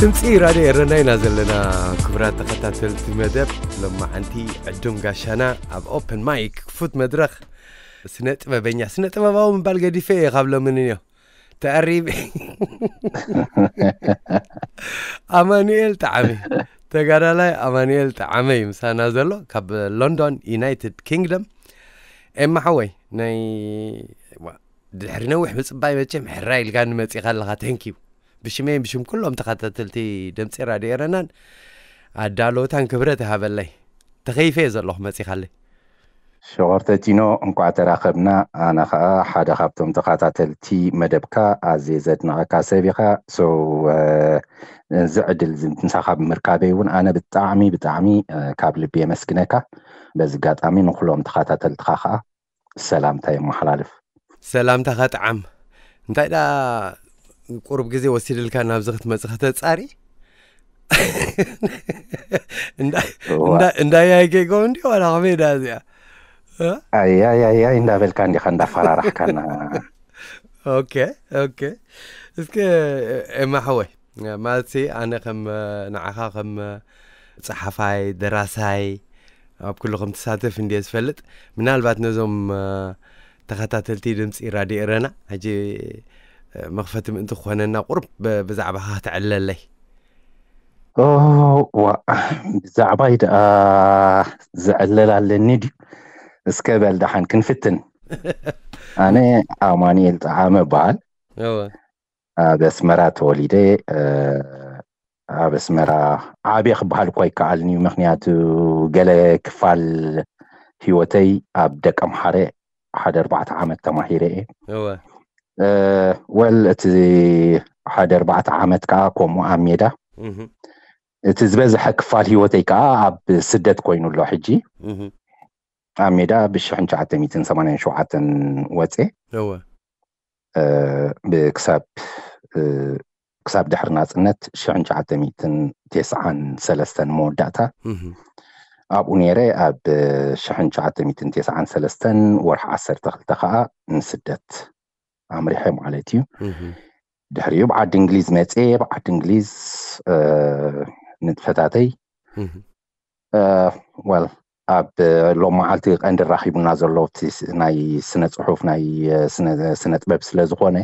ድምፂ ራድዮ ኤረና ኢና ዘለና። ክቡራት ተኸታተልቲ መደብ፣ ሎማዓንቲ ዕዱም ጋሻና ኣብ ኦፕን ማይክ ክፉት መድረኽ ስነ ጥበበኛ፣ ስነ ጥበባዊ ምባል ገዲፈ እየ ካብ ሎሚ ንዮ ተኣሪብ ኣማኑኤል ጣዓመ፣ ተጋዳላይ ኣማኑኤል ጣዓመ እዩ ምሳና ዘሎ። ካብ ሎንዶን ዩናይትድ ኪንግደም። ኤማ ሓወይ፣ ናይ ድሕሪ ነዊሕ ምፅባይ መቸም ሕራይ ኢልካ ንመፂኻ ኣለኻ። ተንኪዩ ብሽመይ ብሽም ኩሎም ተኸታተልቲ ድምፂ ራድዮ ኤረናን ኣዳለውታን ክብረት ይሃበለይ። ተኸይፈ እየ ዘለኹ መፂኻለይ። ሸቆርተቲኖ፣ እንኳዕ ተራኸብና። ኣነ ኸዓ ሓደ ካብቶም ተኸታተልቲ መደብካ ኣዝየ ዘድንቐካ ሰብ ኢኻ። So እዚ ዕድል ምሳኻ ብምርካበይ እውን ኣነ ብጣዕሚ ብጣዕሚ ካብ ልቢ የመስግነካ። በዚ ኣጋጣሚ ንኩሎም ተኸታተልትኻ ኸዓ ሰላምታ የመሓላልፍ። ሰላምታ ኸጥዓም። እንታይ ዳ ቁሩብ ግዜ ወሲድልካ ናብዚ ክትመጽእ ከተጻሪ? እንዳያይ ጌጎ እንዲ ዋላ ከመይ ዳ እዚኣ? ኣያያያይ እንዳበልካ እንዲኻ እንዳፈራራሕካና። ኦኬ ኦኬ። እስከ ኤማ ሓወይ፣ ማለት ኣነ ከም ንዓኻ ከም ጸሓፋይ፣ ደራሳይ፣ ኣብ ኩሉ ከም ትሳተፍ እንድየ ዝፈልጥ። ምናልባት ነዞም ተኸታተልቲ ድምፂ ራድዮ ኤረና ሕጂ መኽፈቲ ምእንቲ ክኾነና ቁሩብ ብዛዕባኻ ክትዕለለይ። ዋ፣ ብዛዕባይ ደኣ ዝዕለል ኣለኒ ድዩ? እስከ በል ደሓን ክንፍትን። ኣነ ኣማኑኤል ጠዓመ እበሃል። ኣብ ኣስመራ ተወሊደ፣ ኣብ ኣስመራ ዓብየ ክበሃል እኳ ይከኣልኒ እዩ። ምክንያቱ ገለ ክፋል ህይወተይ ኣብ ደቀምሓረ ሓደ ኣርባዕተ ዓመት ተማሂረ እየ። ወል እቲ ሓደ ኣርባዕተ ዓመት ከዓ ከምኡ ኣብ ሜዳ፣ እቲ ዝበዝሐ ክፋል ህይወተይ ከዓ ኣብ ስደት ኮይኑ ኣሎ ሕጂ። ኣብ ሜዳ ብሽሕን ትሽዓተ ሚእትን ሰማንያን ሸውዓተን ወፀ። ብክሳብ ክሳብ ድሕሪ ናፅነት ሽሕን ትሽዓተ ሚእትን ተስዓን ሰለስተን መወዳእታ ኣብኡ ነይረ። ኣብ ሽሕን ትሽዓተ ሚእትን ተስዓን ሰለስተን ወርሒ ዓሰርተ ክልተ ከዓ ንስደት ኣምሪሐ ማለት እዩ። ድሕሪኡ ብዓዲ እንግሊዝ መፅየ። ብዓዲ እንግሊዝ ንጥፈታተይ ወል ኣብ ሎም መዓልቲ ቀንዲ ራኺቡና ዘሎ ናይ ስነ ፅሑፍ ናይ ስነ ጥበብ ስለ ዝኾነ፣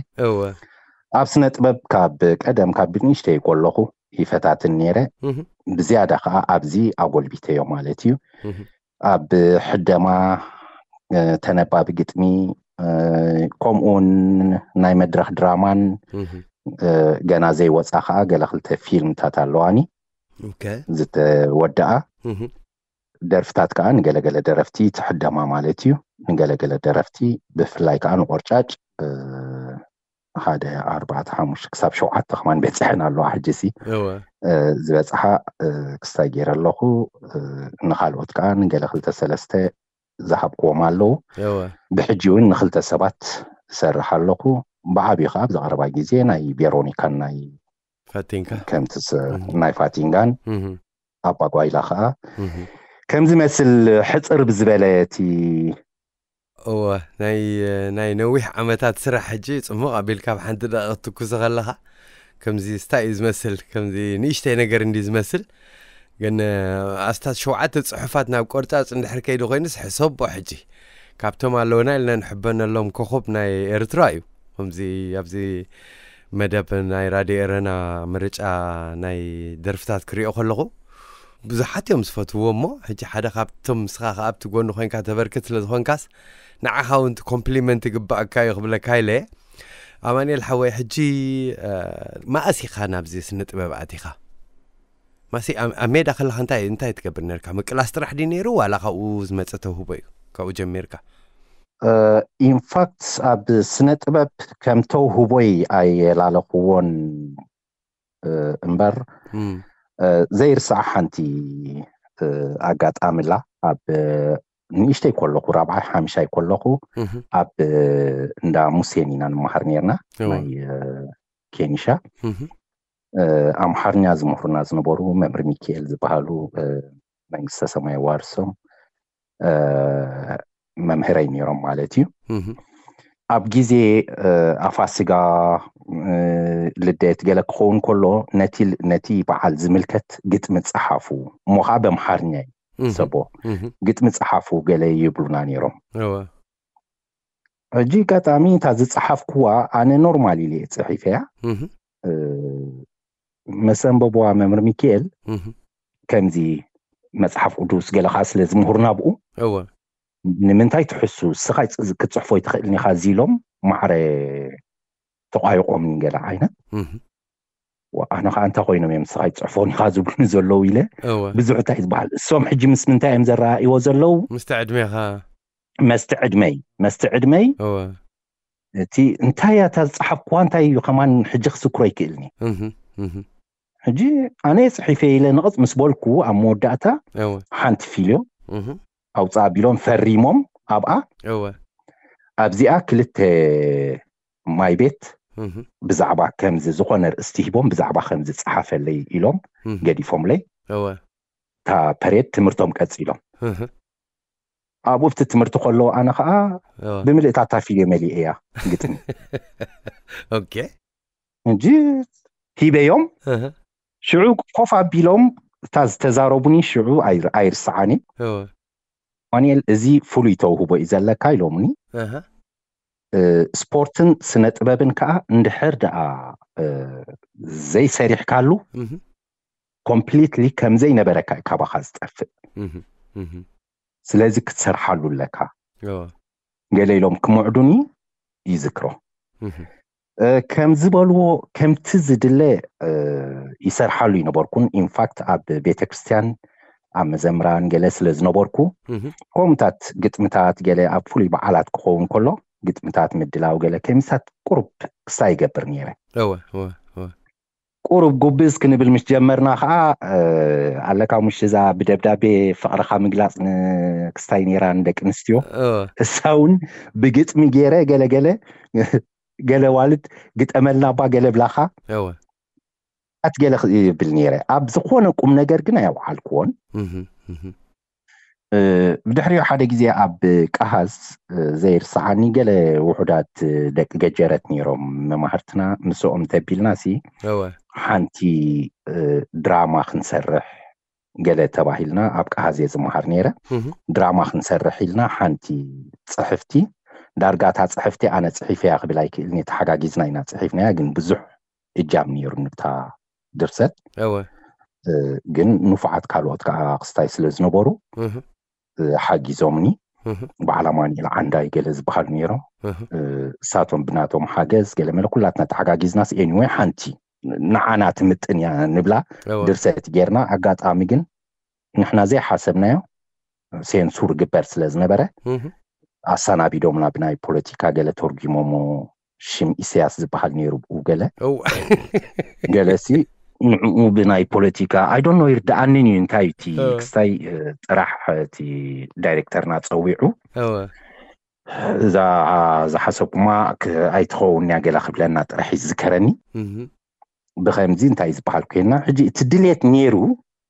ኣብ ስነ ጥበብ ካብ ቀደም ካብ ብንእሽተይ ከለኹ ይፈታትን ነይረ። ብዝያዳ ከዓ ኣብዚ ኣጎልቢተዮ ማለት እዩ። ኣብ ሕደማ፣ ተነባቢ ግጥሚ፣ ከምኡውን ናይ መድረኽ ድራማን ገና ዘይወፃ ከዓ ገለ ክልተ ፊልምታት ኣለዋኒ ዝተወደኣ። ደርፍታት ከዓ ንገለገለ ደረፍቲ ትሕደማ ማለት እዩ። ንገለገለ ደረፍቲ ብፍላይ ከዓ ንቆርጫጭ ሓደ ኣርባዕተ ሓሙሽተ ክሳብ ሸውዓተ ከማን በፅሐን ኣለዋ። ሕጂ ሲ ዝበፅሓ ክስታይ ገይረ ኣለኹ። ንካልኦት ከዓ ንገለ ክልተ ሰለስተ ዝሃብክዎም ኣለዉ። ብሕጂ እውን ንክልተ ሰባት እሰርሕ ኣለኹ። ብዓብዩ ከዓ ኣብዚ ቀረባ ግዜ ናይ ቬሮኒካን ናይ ፋቲንጋ ከምቲ ናይ ፋቲንጋን ኣባጓይላ ከዓ ከም ዝመስል ሕፅር ብዝበለ እቲ እወ ናይ ናይ ነዊሕ ዓመታት ስራሕ ሕጂ ፅሙቕ ኣቢልካ ኣብ ሓንቲ ደቂቕ ትኩሶ ከለኻ ከምዚ ስታይ እዩ ዝመስል፣ ከምዚ ንእሽተይ ነገር እንዲ ዝመስል ግን ኣስታት ሸውዓተ ፅሑፋት ናብ ቆርፃፅ እንድሕር ከይዱ ኮይኑስ ሕሰቦ ሕጂ ካብቶም ኣለውና ኢልና ንሕበነሎም ኮኾብ ናይ ኤርትራ እዩ። ከምዚ ኣብዚ መደብ ናይ ራድዮ ኤረና ምርጫ ናይ ደርፍታት ክሪኦ ከለኹ ብዙሓት እዮም ዝፈትውዎ እሞ ሕጂ ሓደ ካብቶም ንስኻ ከኣ ኣብቲ ጎኒ ኮይንካ ተበርክት ስለ ዝኾንካስ ንዓኻ እውን ኮምፕሊመንት ይግባኣካ እዩ ክብለካ ኢለ። ኣማንኤል ሓወይ ሕጂ መኣስ ኢኻ ናብዚ ስነ ጥበብ ኣቲኻ? ማሲ ኣብ ሜዳ ከለኻ እንታይ እንታይ ትገብር ነርካ? ምቅላስ ጥራሕ ድዩ ነይሩ ዋላ ካብኡ ዝመፀ ተውህቦ እዩ? ካብኡ ጀሚርካ ኢንፋክት ኣብ ስነ ጥበብ ከም ተውህቦይ ኣየላለኽዎን እምበር ዘይርሳዕ ሓንቲ ኣጋጣሚ ላ ኣብ ንእሽተይ ከለኹ ራብዓይ ሓምሻይ ከለኹ ኣብ እንዳ ሙሴን ኢና ንመሃር ነርና ናይ ኬኒሻ ኣምሓርኛ ዝምህሩና ዝነበሩ መምህር ሚካኤል ዝበሃሉ መንግስተ ሰማይ ዋርሶም መምህረይ ነይሮም ማለት እዩ። ኣብ ግዜ ኣፋስጋ፣ ልደት ገለ ክኸውን ከሎ፣ ነቲ በዓል ዝምልከት ግጥሚ ጸሓፉ። እሞ ኸዓ በምሓርኛ እዩ ሰቦ፣ ግጥሚ ጸሓፉ ገለ ይብሉና ነይሮም። ሕጂ ኣጋጣሚ እታ ዝጸሓፍኩዋ ኣነ ኖርማል ኢለ እየ ጽሒፈያ። መሰንበብዋ መምህር ሚኪኤል ከምዚ መጽሓፍ ቅዱስ ገለ ኸዓ ስለ ዝምህሩና ብኡ፣ ንምንታይ ትሕሱ፣ እስኻ ክትጽሕፎ ኣይትኽእልን ኢኻ፣ እዚ ኢሎም ማዕረ ተቋይቖምኒ ገለ ዓይነት። ኣነ ኸዓ እንታይ ኮይኖም እዮም እስኻ ኣይትጽሕፎን ኢኻ ዝብሉኒ ዘለዉ ኢለ። ብዙሕ እንታይ ዝበሃል፣ እሶም ሕጂ ምስ ምንታይ እዮም ዘረኣእዎ ዘለዉ? ምስቲ ዕድሜኻ። መስቲ ዕድመይ፣ መስቲ ዕድመይ እቲ እንታይ እያ እታ ዝጸሓፍኩዋ፣ እንታይ እዩ ከማን ሕጂ ክስክሮ ኣይክእልን እየ። ሕጂ ኣነ ጽሒፈ ኢለ ንቕጽ ምስ በልኩ፣ ኣብ መወዳእታ ሓንቲ ፊልዮ ኣውፅኣ ቢሎም ፈሪሞም ኣብኣ። ኣብዚኣ ክልተ ማይ ቤት ብዛዕባ ከምዚ ዝኾነ ርእስቲ ሂቦም፣ ብዛዕባ ከምዚ ጸሓፈለይ ኢሎም ገዲፎምለይ። እታ ፐሬድ ትምህርቶም ቀጺሎም። ኣብኡ ኣብቲ ትምህርቲ ከለዉ ኣነ ኸዓ ብምልእታ እታ ፊልዮ መሊኤያ ግጥሚ። ኦኬ። እንጂ ሂበዮም። ሽዑ ኮፍ ኣቢሎም እታ ዝተዛረቡኒ ሽዑ ኣይር- ኣይርስዓኒ። ኣማኑኤል፣ እዚ ፍሉይ ተውህቦ እዩ ዘለካ ኢሎምኒ። ስፖርትን ስነ ጥበብን ከዓ እንድሕር ደኣ ዘይሰሪሕካሉ ኮምፕሊትሊ ከምዘይነበረካ እዩ ካባኻ ዝጠፍእ። ስለዚ ክትሰርሓሉ ኣለካ። ገለ ኢሎም ክምዕዱኒ ይዝክሮ። ከም ዝበልዎ ከምቲ ዝድለ ይሰርሓሉ ይነበርኩን። ኢንፋክት ኣብ ቤተ ክርስቲያን ኣብ መዘምራን ገለ ስለ ዝነበርኩ፣ ከምኡታት ግጥምታት ገለ ኣብ ፍሉይ በዓላት ክኸውን ከሎ ግጥምታት ምድላው ገለ ከሚሳት ቁሩብ ክሳ ይገብር ነይረ። ቁሩብ ጉብዝ ክንብል ምስ ጀመርና ከዓ፣ ኣለካ ሙሽ እዛ ብደብዳቤ ፍቕርኻ ምግላፅ ንክስታይ ነይራ ንደቂ ኣንስትዮ። እሳ እውን ብግጥሚ ገይረ ገለገለ ገለ ዋልድ ግጠመልና እባ ገለ ብላኻ ኣት ገለ ይብል ነይረ። ኣብ ዝኾነ ቁም ነገር ግን ኣየውዓልክዎን። ብድሕሪኡ ሓደ ግዜ ኣብ ቀሃዝ ዘይርስዓኒ ገለ ውሑዳት ደቂ ገጀረት ነይሮም መማህርትና። ምስኦም ተቢልና ሲ ሓንቲ ድራማ ክንሰርሕ ገለ ተባሂልና፣ ኣብ ቀሃዝ እየ ዝመሃር ነይረ። ድራማ ክንሰርሕ ኢልና ሓንቲ ጽሕፍቲ፣ ዳርጋ እታ ጽሕፍቲ ኣነ ጽሒፈያ ክብል ኣይክእልን እየ፣ ተሓጋጊዝና ኢና ጽሒፍናያ፣ ግን ብዙሕ እጃም ነይሩ ንብታ ድርሰት። ግን ንፉዓት ካልኦት ከዓ ክስታይ ስለ ዝነበሩ ሓጊዞምኒ። በዓል ኣማኑኤል ዓንዳይ ገለ ዝበሃሉ ነይሮም። እሳቶም ብናቶም ሓገዝ ገለ መለ ኩላትና ተሓጋጊዝናስ፣ ኤኒወይ ሓንቲ ንዓና ትምጥን እያ ንብላ ድርሰት ጌርና። ኣጋጣሚ ግን ንሕና ዘይሓሰብናዮ ሴንሱር ግበር ስለ ዝነበረ ኣሰናቢዶምና፣ ብናይ ፖለቲካ ገለ ተርጉሞሞ። ሽም ኢሳያስ ዝበሃል ነይሩ ብኡ ገለ ገለሲ ንዕኡ ብናይ ፖለቲካ፣ I don't know፣ ይርድኣንን እዩ እንታይ እቲ ክስታይ ጥራሕ እቲ ዳይሬክተርና ጸዊዑ እዛ ዝሓሰብኩማ ኣይትኸውን እያ ገለ ክብለና ጥራሕ ይዝከረኒ። ብኸምዚ እንታይ ዝበሃል ኮይና ሕጂ እቲ ድሌት ነይሩ፣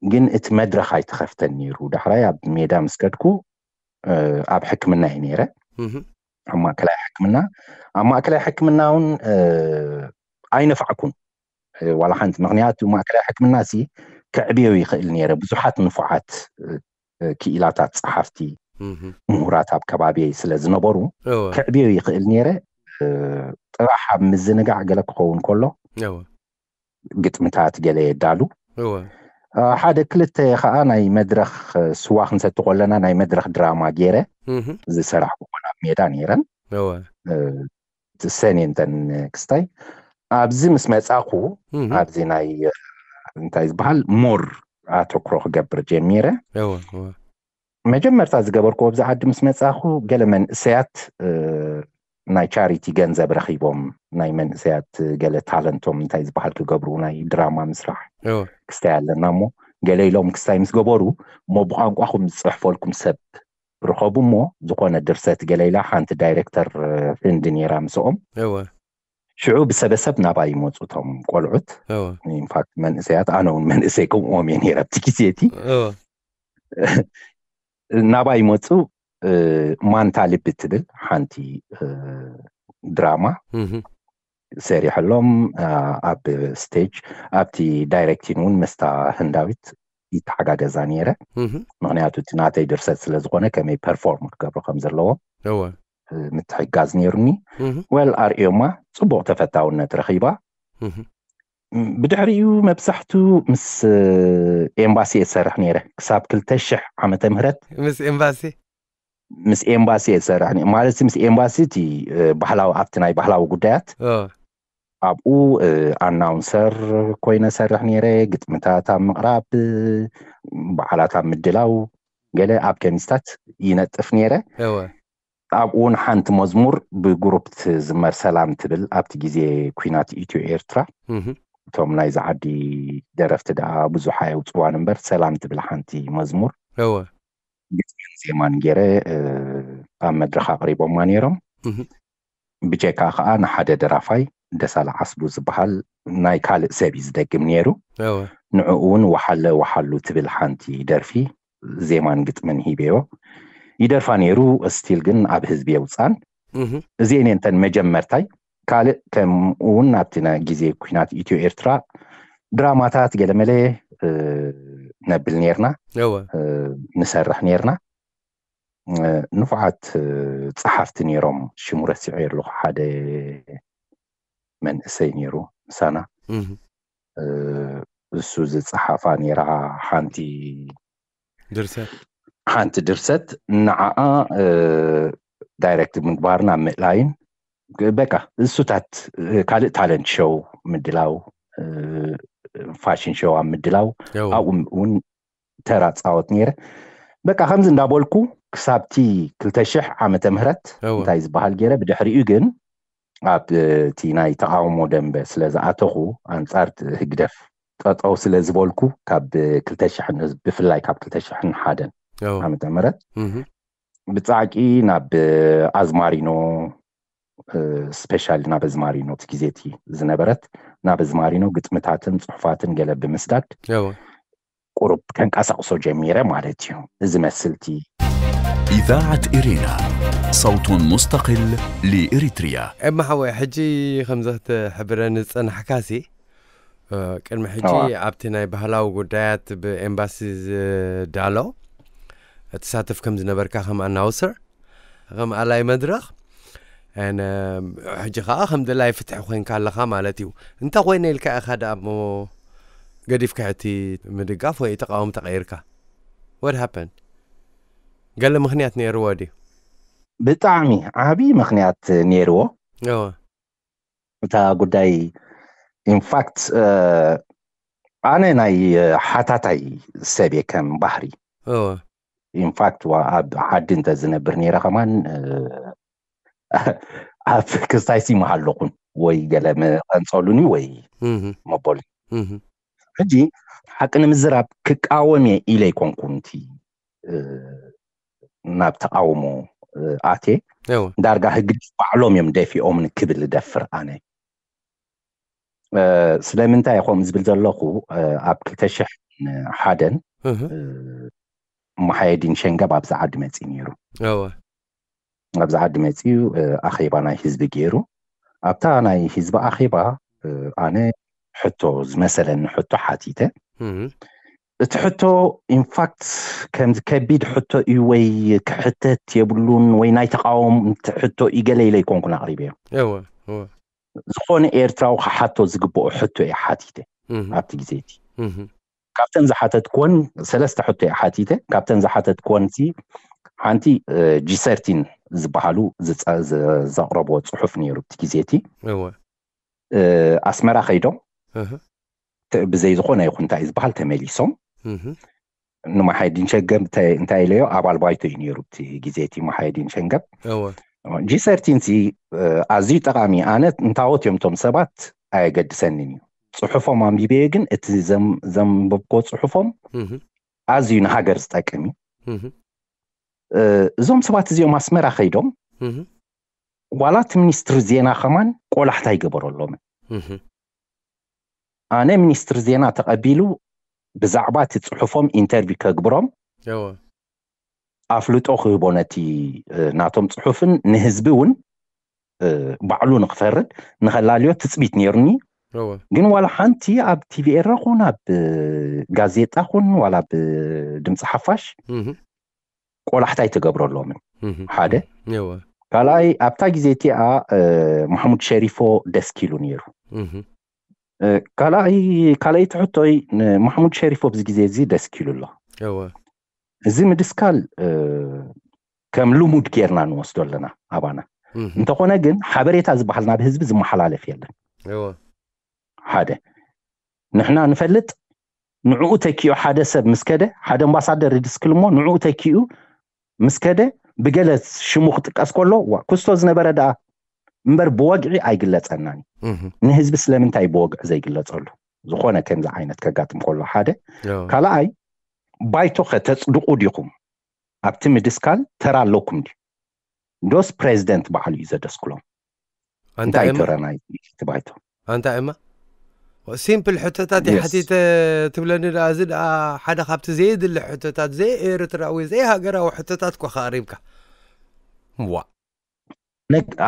ግን እቲ መድረኽ ኣይተኸፍተን ነይሩ። ዳሕራይ ኣብ ሜዳ ምስ ከድኩ ኣብ ሕክምና እየ ነይረ፣ ኣብ ማእከላይ ሕክምና። ኣብ ማእከላይ ሕክምና እውን ኣይነፋዕኩን ዋላ ሓንቲ። ምክንያቱ ማእከላይ ሕክምና ሲ ከዕብዮ ይኽእል ነይረ፣ ብዙሓት ንፉዓት ክኢላታት ጸሓፍቲ፣ ምሁራት ኣብ ከባቢ ስለ ዝነበሩ ከዕብዮ ይኽእል ነይረ። ጥራሕ ኣብ ምዝንጋዕ ገለ ክኸውን ከሎ ግጥምታት ገለ የዳሉ። ሓደ ክልተ ከዓ ናይ መድረኽ ስዋ ክንሰቲ ከለና ናይ መድረኽ ድራማ ገይረ ዝሰራሕኩ ኮን ኣብ ሜዳ ነይረን። ሰኔ እንተን ክስታይ ኣብዚ ምስ መጻኹ ኣብዚ ናይ እንታይ ዝበሃል ሞር ኣተኩሮ ክገብር ጀሚረ። መጀመርታ ዝገበርኩ ኣብዚ ዓዲ ምስ መጻኹ ገለ መንእሰያት ናይ ቻሪቲ ገንዘብ ረኺቦም ናይ መንእሰያት ገለ ታለንቶም እንታይ ዝበሃል ክገብሩ ናይ ድራማ ምስራሕ ክስታይ ኣለና እሞ ገለ ኢሎም ክስታይ ምስ ገበሩ እሞ ብቋንቋኹም ዝጽሕፈልኩም ሰብ ርኸቡ እሞ ዝኾነ ድርሰት ገለ ኢላ ሓንቲ ዳይሬክተር ህንዲ ነይራ ምስኦም። ሽዑ ብሰበሰብ ናባይ ይመፁ እቶም ቆልዑት። ኢንፋክት መንእሰያት፣ ኣነ እውን መንእሰይ ከምኦም እየ ነይረ ኣብቲ ግዜ እቲ። ናባይ ይመፁ። ማንታ ልቢ ትብል ሓንቲ ድራማ ሰሪሐሎም ኣብ ስቴጅ ኣብቲ ዳይሬክቲን እውን መስታ ህንዳዊት ይተሓጋገዛ ነይረ። ምክንያቱ እቲ ናተይ ድርሰት ስለዝኮነ ከመይ ፐርፎርም ክገብሮ ከም ዘለዎ ምትሕጋዝ ነይሩኒ። ወል ኣርእዮማ፣ ፅቡቅ ተፈታውነት ረኺባ። ብድሕሪኡ መብዛሕቱ ምስ ኤምባሲ እሰርሕ ነይረ ክሳብ ክልተ ሽሕ ዓመተ ምህረት። ምስ ኤምባሲ ምስ ኤምባሲ እሰርሕ ማለት ምስ ኤምባሲ እቲ ባህላዊ ኣብቲ ናይ ባህላዊ ጉዳያት ኣብኡ ኣናውንሰር ኮይነ ሰርሕ ነይረ። ግጥምታት ኣብ ምቕራብ፣ በዓላት ኣብ ምድላው፣ ገለ ኣብ ከሚስታት ይነጥፍ ነይረ። ኣብኡ እውን ሓንቲ መዝሙር ብግሩፕ ትዝመር ሰላም ትብል ኣብቲ ግዜ ኩናት ኢትዮ ኤርትራ እቶም ናይዚ ዓዲ ደረፍቲ ደኣ ብዙሕ ኣየውፅዋን እምበር ሰላም ትብል ሓንቲ መዝሙር ግጥምን ዜማን ገይረ ኣብ መድረኽ ኣቕሪቦማ ነይሮም። ብጀካ ከዓ ንሓደ ደራፋይ ደሳለ ዓስቡ ዝበሃል ናይ ካልእ ሰብ እዩ ዝደግም ነይሩ። ንዕኡ እውን ወሓለ ወሓሉ ትብል ሓንቲ ደርፊ ዜማን ግጥምን ሂበዮ ይደርፋ ነይሩ። ስቲል ግን ኣብ ህዝቢ የውፃን። እዚአን እየን እተን መጀመርታይ። ካልእ ከምኡ እውን ኣብቲ ግዜ ኩናት ኢትዮ ኤርትራ ድራማታት ገለመለ ነብል ነርና፣ ንሰርሕ ነርና። ንፉዓት ፀሓፍቲ ነይሮም። ሽሙ ረሲዐ ኣለኹ። ሓደ መንእሰይ ነይሩ ምሳና፣ እሱ ዝፀሓፋ ነይራ ሓንቲ ድርሰት ሓንቲ ድርሰት ንዓኣ ዳይሬክት ምግባርን ኣብ ምእላይን በቃ እሱታት ካልእ ታለንት ሾው ምድላው፣ ፋሽን ሾው ኣብ ምድላው ኣብኡ እውን ተራ ፃወት ነይረ። በቃ ከምዚ እንዳበልኩ ክሳብቲ ክልተ ሽሕ ዓመተ ምህረት እንታይ ዝበሃል ገይረ። ብድሕሪኡ ግን ኣብ እቲ ናይ ተቃውሞ ደንበ ስለ ዝኣተኹ ኣንፃር ህግደፍ ጠጠው ስለ ዝበልኩ ካብ ክልተ ሽሕን ብፍላይ ካብ ክልተ ሽሕን ሓደን ዓመተ ምህረት ብጻዕቂ ናብ ኣዝማሪኖ ስፔሻሊ ናብ ኣዝማሪኖ እቲ ግዜ እቲ ዝነበረት ናብ ኣዝማሪኖ ግጥምታትን ጽሑፋትን ገለ ብምስዳድ ቁሩብ ከንቀሳቕሶ ጀሚረ ማለት እዩ። እዚ መስልቲ إذاعة إرينا صوت مستقل لإريتريا. ኤማ ሓወይ፣ ሕጂ ከምዚ ክትሕብረኒ ዝጸናሕካሲ ቅድሚ ሕጂ ኣብቲ ናይ ባህላዊ ጉዳያት ብኤምባሲ ዝዳሎ ትሳተፍ ከም ዝነበርካ ከም ኣናውሰር፣ ከም ኣላይ መድረኽ፣ ሕጂ ከዓ ከም ደላይ ፍትሒ ኮይንካ ኣለኻ ማለት እዩ። እንተ ኮይነ ኢልካ ኢኻ ደኣ እሞ ገዲፍካ እቲ ምድጋፍ ወይ ተቃወም ተቐይርካ? What happened? ገለ ምኽንያት ነይርዎ ድዩ? ብጣዕሚ ዓብዪ ምኽንያት ነይርዎ። እታ ጉዳይ ኢንፋክት ኣነ ናይ ሓታታይ ሰብ እየ ከም ባህሪ። ኢንፋክት ኣብ ዓዲ እንተ ዝነብር ነይረ ከማን ኣብ ክስታይሲ ምሃለኹን ወይ ገለ መቐንፀሉኒ ወይ መበሉ። ሕጂ ሓቂ ንምዝራብ ክቃወም እየ ኢለ ኣይኮንኩን እቲ ናብ ተቃውሞ ኣትየ። ዳርጋ ህግደፍ ባዕሎም እዮም ደፊኦምኒ ክብል ዝደፍር ኣነ። ስለምንታይ ከምኡ ዝብል ዘለኹ፣ ኣብ ክልተ ሽሕን ሓደን መሓየዲን ሸንገብ ኣብዚ ዓዲ መፅዩ ነይሩ። ኣብዚ ዓዲ መፅዩ ኣኼባ ናይ ህዝቢ ገይሩ። ኣብታ ናይ ህዝቢ ኣኼባ ኣነ ሕቶ ዝመሰለኒ ሕቶ ሓቲተ። እቲ ሕቶ ኢንፋክት ከምዚ ከቢድ ሕቶ እዩ ወይ ክሕተት የብሉን ወይ ናይ ተቃወምቲ ሕቶ እዩ ገለ ኢለ ኣይኮንኩን ኣቕሪበዮ። ዝኾነ ኤርትራዊ ክሓቶ ዝግብኦ ሕቶ እየ ሓቲተ ኣብቲ ግዜ እቲ። ካብተን ዝሓተትኩወን ሰለስተ ሕቶ እየ ሓቲተ። ካብተን ዝሓተትኩወን ሲ ሓንቲ ጂ ሰርቲን ዝበሃሉ ዘቕረብዎ ፅሑፍ ነይሩ ኣብቲ ግዜ እቲ። ኣስመራ ከይዶም ብዘይ ዝኾነ ይኹን እንታይ ዝበሃል ተመሊሶም። ንማሓየዲን ሸንገብ እንታይ ኢለዮ፣ ኣባል ባይቶ እዩ ነይሩ እቲ ግዜ እቲ ማሓየዲን ሸንገብ። ጂ ሰርቲን ሲ ኣዝዩ ጠቓሚ፣ ኣነ እንታወት እዮም እቶም ሰባት ኣየገድሰንን እዩ። ፅሑፎም ኣንቢበዮ ግን እቲ ዘንበብኮ ፅሑፎም ኣዝዩ ንሃገር ዝጠቅም እዩ። እዞም ሰባት እዚኦም ኣስመራ ከይዶም ዋላ እቲ ሚኒስትሪ ዜና ከማን ቆላሕታ ይገበረሎምን። ኣነ ሚኒስትሪ ዜና ተቐቢሉ ብዛዕባ እቲ ፅሑፎም ኢንተርቪው ከግብሮም ኣፍልጦ ክህቦ ነቲ ናቶም ፅሑፍን ንህዝቢ እውን ባዕሉ ንክፈርድ ንኸላልዮ ትፅቢት ነይሩኒ። ግን ዋላ ሓንቲ ኣብ ቲቪ ኤረ ኹን ኣብ ጋዜጣ ኹን ዋላ ኣብ ድምፂ ሓፋሽ ቆላሕታ ኣይተገብረሎምን። ሓደ ካልኣይ ኣብታ ግዜ እቲኣ ማሕሙድ ሸሪፎ ደስኪሉ ነይሩ። ካልኣይ ካልኣይቲ ሕቶይ ንማሕሙድ ሸሪፎ ኣብዚ ግዜ እዚ ደስኪሉ ኣሎ። እዚ ምድስካል ከም ልሙድ ጌርና ንወስዶ ኣለና ኣባና። እንተኾነ ግን ሓበሬታ ዝበሃል ናብ ህዝቢ ዝመሓላለፍ የለን። ሓደ ንሕና ንፈልጥ ንዕኡ ተኪኡ ሓደ ሰብ ምስ ከደ ሓደ ኣምባሳደር ይድስክል እሞ ንዕኡ ተኪኡ ምስ ከደ ብገለ ሽሙ ክጥቀስ ከሎ ዋ ክስቶ ዝነበረ ደኣ እምበር ብወግዒ ኣይግለጸናን እዩ። ንህዝቢ ስለምንታይ ብወግዒ ዘይግለጸሉ ዝኾነ ከምዚ ዓይነት ከጋጥም ከሎ ሓደ ካልኣይ ባይቶ ከተጽድቑ ዲኹም ኣብቲ ምድስካል ተራ ኣለኩም ድዩ? ዶስ ፕሬዚደንት ባዕሉ እዩ ዘደስክሎም? እንታይ እዩ ተረ ናይቲ ባይቶ? ኣንታ እማ ሲምፕል ሕቶታት እየ ሓቲተ ትብለኒ ደኣ፣ እዚ ደኣ ሓደ ካብቲ ዘየድሊ ሕቶታት፣ ዘይኤርትራዊ ዘይሃገራዊ ሕቶታት እኳ ከቕሪብካ። ዋ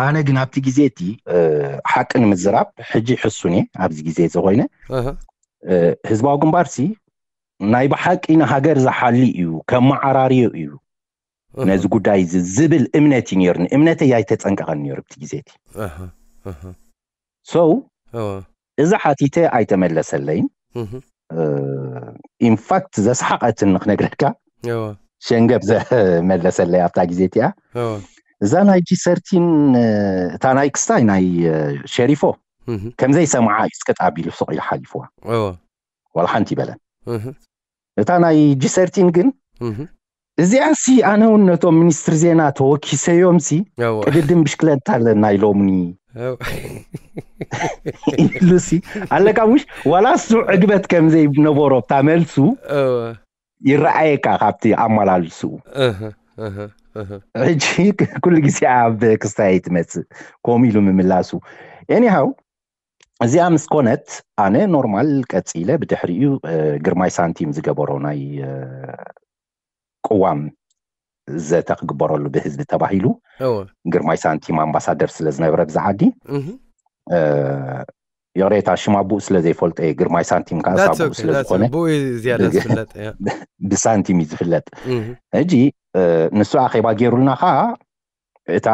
ኣነ ግን ኣብቲ ግዜ እቲ ሓቂ ንምዝራብ ሕጂ ሕሱን እየ ኣብዚ ግዜ እዚ ኮይነ ህዝባዊ ግንባር ሲ ናይ ብሓቂ ንሃገር ዝሓሊ እዩ ከመዓራርዮ እዩ ነዚ ጉዳይ እዚ ዝብል እምነት እዩ ነይሩኒ። እምነተይ ኣይተፀንቀቐን ነይሩ ኣብቲ ግዜ እቲ። So እዚ ሓቲተ ኣይተመለሰለይን። ኢንፋክት ዘስሓቐትኒ ክነግረካ ሸንገብ ዘመለሰለይ ኣብታ ግዜ እቲኣ እዛ ናይ ጂ ሰርቲን እታ ናይ ክስታይ ናይ ሸሪፎ ከምዘይ ሰምዓ እዩ ስቅጥ ኣቢሉ ስቕ ኢሉ ሓሊፍዋ። ዋላ ሓንቲ ይበለን። እታ ናይ ጂ ሰርቲን ግን እዚኣ ሲ ኣነ እውን ነቶም ሚኒስትሪ ዜና ተወኪሰዮም ሲ ቅድድም ብሽክለታ ኣለና ኢሎምኒ ኢሉ ሲ ኣለካ ምሽ ዋላ እሱ ዕግበት ከምዘይ ነበሮ ኣብታ መልሱ ይረኣየካ ካብቲ ኣመላልስኡ። ሕጂ ኩሉ ግዜ ኣብ ክስታይ ትመፅእ ከምኡ ኢሉ ምምላሱ። ኤኒሃው እዚኣ ምስ ኮነት ኣነ ኖርማል ቀፂለ ብድሕሪኡ ግርማይ ሳንቲም ዝገበሮ ናይ ቅዋም ዘተ ክግበረሉ ብህዝቢ ተባሂሉ ግርማይ ሳንቲም ኣምባሳደር ስለ ዝነበረ ብዛ ዓዲ ይቕሬታ ሽም ኣቡኡ ስለ ዘይፈልጦ እየ ግርማይ ሳንቲም ከዓ ሳቡኡ ስለ ዝኾነ ብሳንቲም እዩ ዝፍለጥ። ሕጂ ንሱ ኣኼባ ገይሩልና ከዓ እታ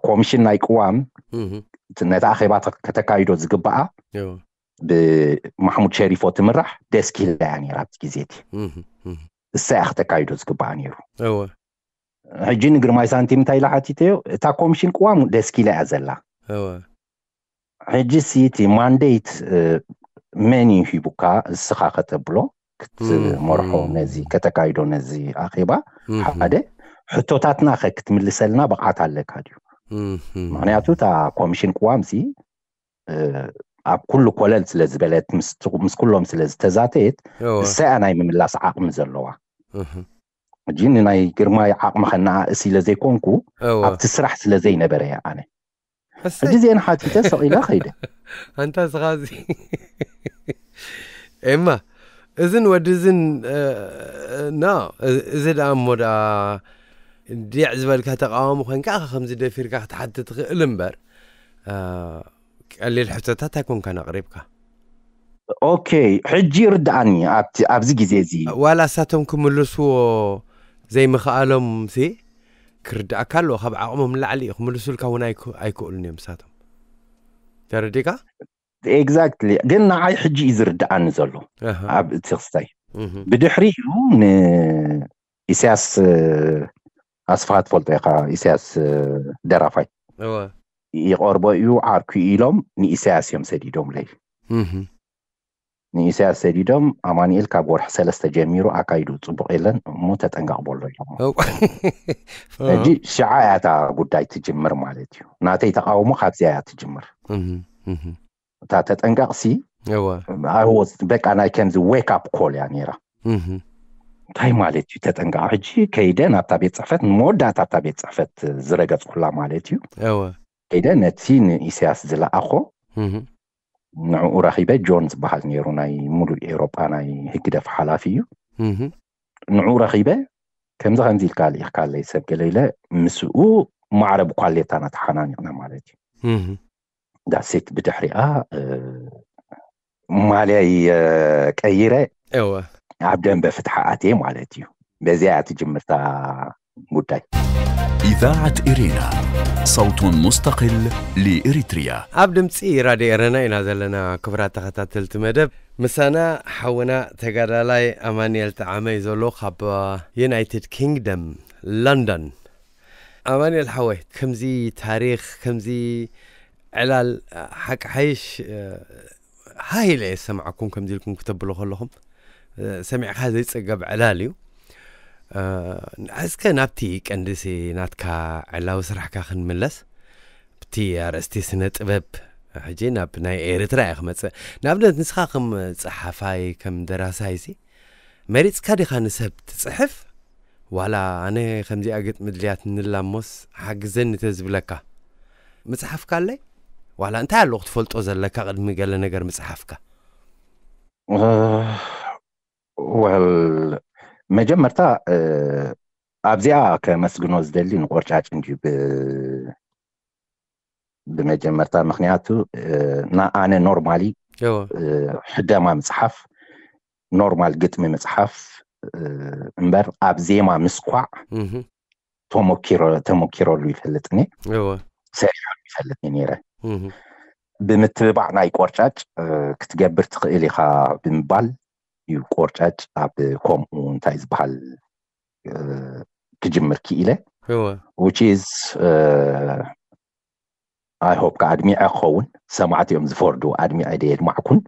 ኮሚሽን ናይ ቅዋም ነታ ኣኼባ ከተካይዶ ዝግባኣ ብማሕሙድ ሸሪፎ ትምራሕ ደስኪላ እያ ነይራ ኣብቲ ግዜ እቲ እሳ እያ ክተካይዶ ዝግባኣ ነይሩ። ሕጂ ንግርማይ ሳንቲም እንታይ ኢላ ሓቲተዮ እታ ኮሚሽን ቅዋም ደስኪላ እያ ዘላ። ሕጂ ሲ እቲ ማንዴት መን እዩ ሂቡካ እስኻ ከተብሎ ክትመርሖ ነዚ ከተካይዶ ነዚ ኣኼባ ሓደ ሕቶታትና ከ ክትምልሰልና ብቕዓት ኣለካ ድዩ? ምክንያቱ እታ ኮሚሽን ቅዋም ሲ ኣብ ኩሉ ኮለል ስለ ዝበለት ምስ ኩሎም ስለ ዝተዛተየት እሳያ ናይ ምምላስ ዓቕሚ ዘለዋ ሕጂ ንናይ ግርማይ ዓቕሚ ከነኣእስ ኢለ ዘይኮንኩ ኣብቲ ስራሕ ስለ ዘይነበረ እየ ኣነ ሕጂ ዜና ሓቲተ ሰቕ ኢለ ከይደ። ኣንታ ስኻ እዚ ኤማ እዝን ወዲ እዝን ና እዚ ደኣ እሞ ደኣ ዲዕ ዝበልካ ተቃዋሚ ኮንካ ከምዚ ደፊርካ ክትሓትት ትኽእል እምበር ቀሊል ሕቶታት ኣይኮንካን ኣቕሪብካ። ኦኬ ሕጂ ይርድኣኒ ኣብዚ ግዜ እዚ ዋላ እሳቶም ክምልስዎ ዘይምኽኣሎም ሲ ክርድኣካ ኣለዎ። ካብ ዓቕሞም ንላዕሊ እዩ ክምልሱልካ እውን ኣይክእሉን እዮም እሳቶም። ተረዲካ? ኤግዛክትሊ ግን ንዓይ ሕጂ እዩ ዝርድኣኒ ዘሎ ኣብ እቲ ክስታይ ብድሕሪኡ ንኢሳያስ ኣስፍሃ ትፈልጦ ኢኻ ኢሳያስ ደራፋይ ይቐርቦ እዩ ዓርኩ ኢሎም ንኢሳያስ እዮም ሰዲዶምለይ ንኢሳያስ ሰዲዶም ኣማኒኤል ካብ ወርሒ ሰለስተ ጀሚሩ ኣካይዱ ፅቡቅ የለን እሞ ተጠንቀቅ በሎ ኢሎም ሕጂ ሽዓ እያ እታ ጉዳይ ትጅምር ማለት እዩ ናተይ ተቃውሞ ካብዚያ እያ ትጅምር እታ ተጠንቀቅሲ በቃ ናይ ከምዚ ዌክ ኣፕ ኮል እያ ነይራ እንታይ ማለት እዩ ተጠንቀቅ ሕጂ ከይደ ናብታ ቤት ፅሕፈት ንመወዳእታ ኣብታ ቤት ፅሕፈት ዝረገፅኩላ ማለት እዩ ከይደ ነቲ ንኢሳያስ ዝለኣኾ ንዕኡ ረኺበ ጆን ዝበሃል ነይሩ ናይ ሙሉእ ኤውሮጳ ናይ ህግደፍ ሓላፊ እዩ ንዕኡ ረኺበ ከምዚ ከምዚ ኢልካ ልኢኽካለይ ሰብ ገለ ኢለ ምስኡ ማዕረ ብኳሌታና ተሓናኒቕና ማለት እዩ። ዳሴት ብድሕሪኣ ማልያይ ቀይረ እወ ኣብ ደንበ ፍትሓ ኣትየ ማለት እዩ። በዚያ እያ ትጅምርታ ጉዳይ። إذاعة إرينا، صوت مستقل لإريتريا. ኣብ ድምፂ ራድዮ ኤረና ኢና ዘለና። ክቡራት ተኸታተልቲ መደብ፣ ምሳና ሓውና ተጋዳላይ ኣማንኤል ጠዓመ እዩ ዘሎ ካብ ዩናይትድ ኪንግደም ለንደን። ኣማንኤል ሓወይ፣ ከምዚ ታሪኽ፣ ከምዚ ዕላል፣ ሓቂ ሓይሽ ሃይለ እየ ዝሰማዕኩም ከምዚ ኢልኩም ክተብሉ ከለኹም፣ ሰሚዕካ ዘይጸገብ ዕላል እዩ። እስከ ናብቲ ቀንዲሲ ናትካ ዕላዊ ስራሕካ ክንምለስ፣ ብቲ ኣርእስቲ ስነ ጥበብ ሕጂ ናብ ናይ ኤርትራ እየ ክመጽእ። ንኣብነት ንስኻ ከም ጸሓፋይ ከም ደራሳይሲ መሪጽካ ዲኻ ንሰብ ትጽሕፍ? ዋላ ኣነ ከምዚኣ ግጥሚ ድልያት ንላሞስ ሓግዘኒ ተዝብለካ ምጽሓፍካ ኣለይ? ዋላ እንታይ ኣለኹ ትፈልጦ ዘለካ ቅድሚ ገለ ነገር ምጽሓፍካ? ወል መጀመርታ ኣብዚኣ ከመስግኖ ዝደሊ ንቆርጫጭ እንጂ ብመጀመርታ ምክንያቱ ንኣነ ኖርማሊ ሕደማ ምፅሓፍ፣ ኖርማል ግጥሚ ምፅሓፍ እምበር ኣብ ዜማ ምስኳዕ ተመኪረሉ ይፈልጥኒ፣ ሰሪሐሉ ይፈልጥኒ ነይረ። ብምትብባዕ ናይ ቆርጫጭ ክትገብር ትኽእል ኢኻ ብምባል እዩ ቆርጫጭ ኣብ ከምኡ እንታይ ዝበሃል ክጅምር ክኢለ። Which is I hope ከ ኣድሚዐ ክኸውን፣ ሰማዕቲ እዮም ዝፈርዱ፣ ኣድሚዐ ደ የድማዕኩን።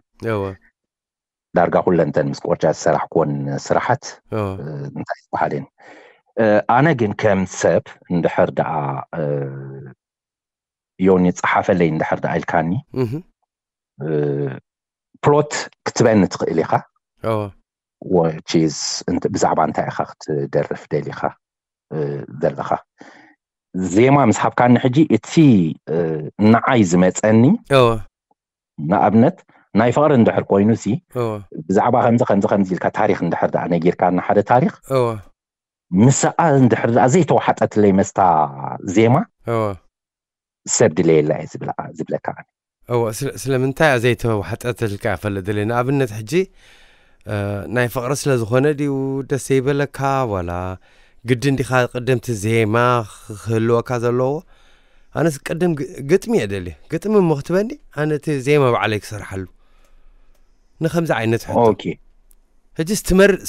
ዳርጋ ኩለንተን ምስ ቆርጫጭ ዝሰራሕኩወን ስራሓት እንታይ ዝበሃል እየን። ኣነ ግን ከም ሰብ እንድሕር ደኣ ዮኒ ጸሓፈለይ እንድሕር ደኣ ኢልካኒ፣ ፕሎት ክትበኒ ትኽእል ኢኻ። ብዛዕባ እንታይ ኢኻ ክትደርፍ ደሊኻ ዘለኻ? ዜማ ምስ ሃብካኒ ሕጂ እቲ ንዓይ ዝመፀኒ፣ ንኣብነት ናይ ፍቕሪ እንድሕር ኮይኑ ሲ ብዛዕባ ከምዚ ከምዚ ከምዚ ኢልካ ታሪኽ እንድሕር ደኣ ነጊርካኒ ሓደ ታሪኽ፣ ምስኣ እንድሕር ደኣ ዘይተዋሓጠትለይ መስታ ዜማ ሰብ ድለየላ እየ ዝብለካ። እወ፣ ስለምንታይ እያ ዘይተዋሕጠትልካ እፈልጥ ደልየ። ንኣብነት ሕጂ ናይ ፍቕሪ ስለ ዝኾነ ድዩ ደስ ዘይበለካ፣ ዋላ ግድን ዲኻ ቅድምቲ ዜማ ክህልወካ ዘለዎ? ኣነስ ቅድም ግጥሚ እየ ደልየ። ግጥሚ እሞ ክትበኒ ኣነ እቲ ዜማ ባዕለይ ክሰርሓሉ። ንከምዚ ዓይነት ሕቶ ሕጂ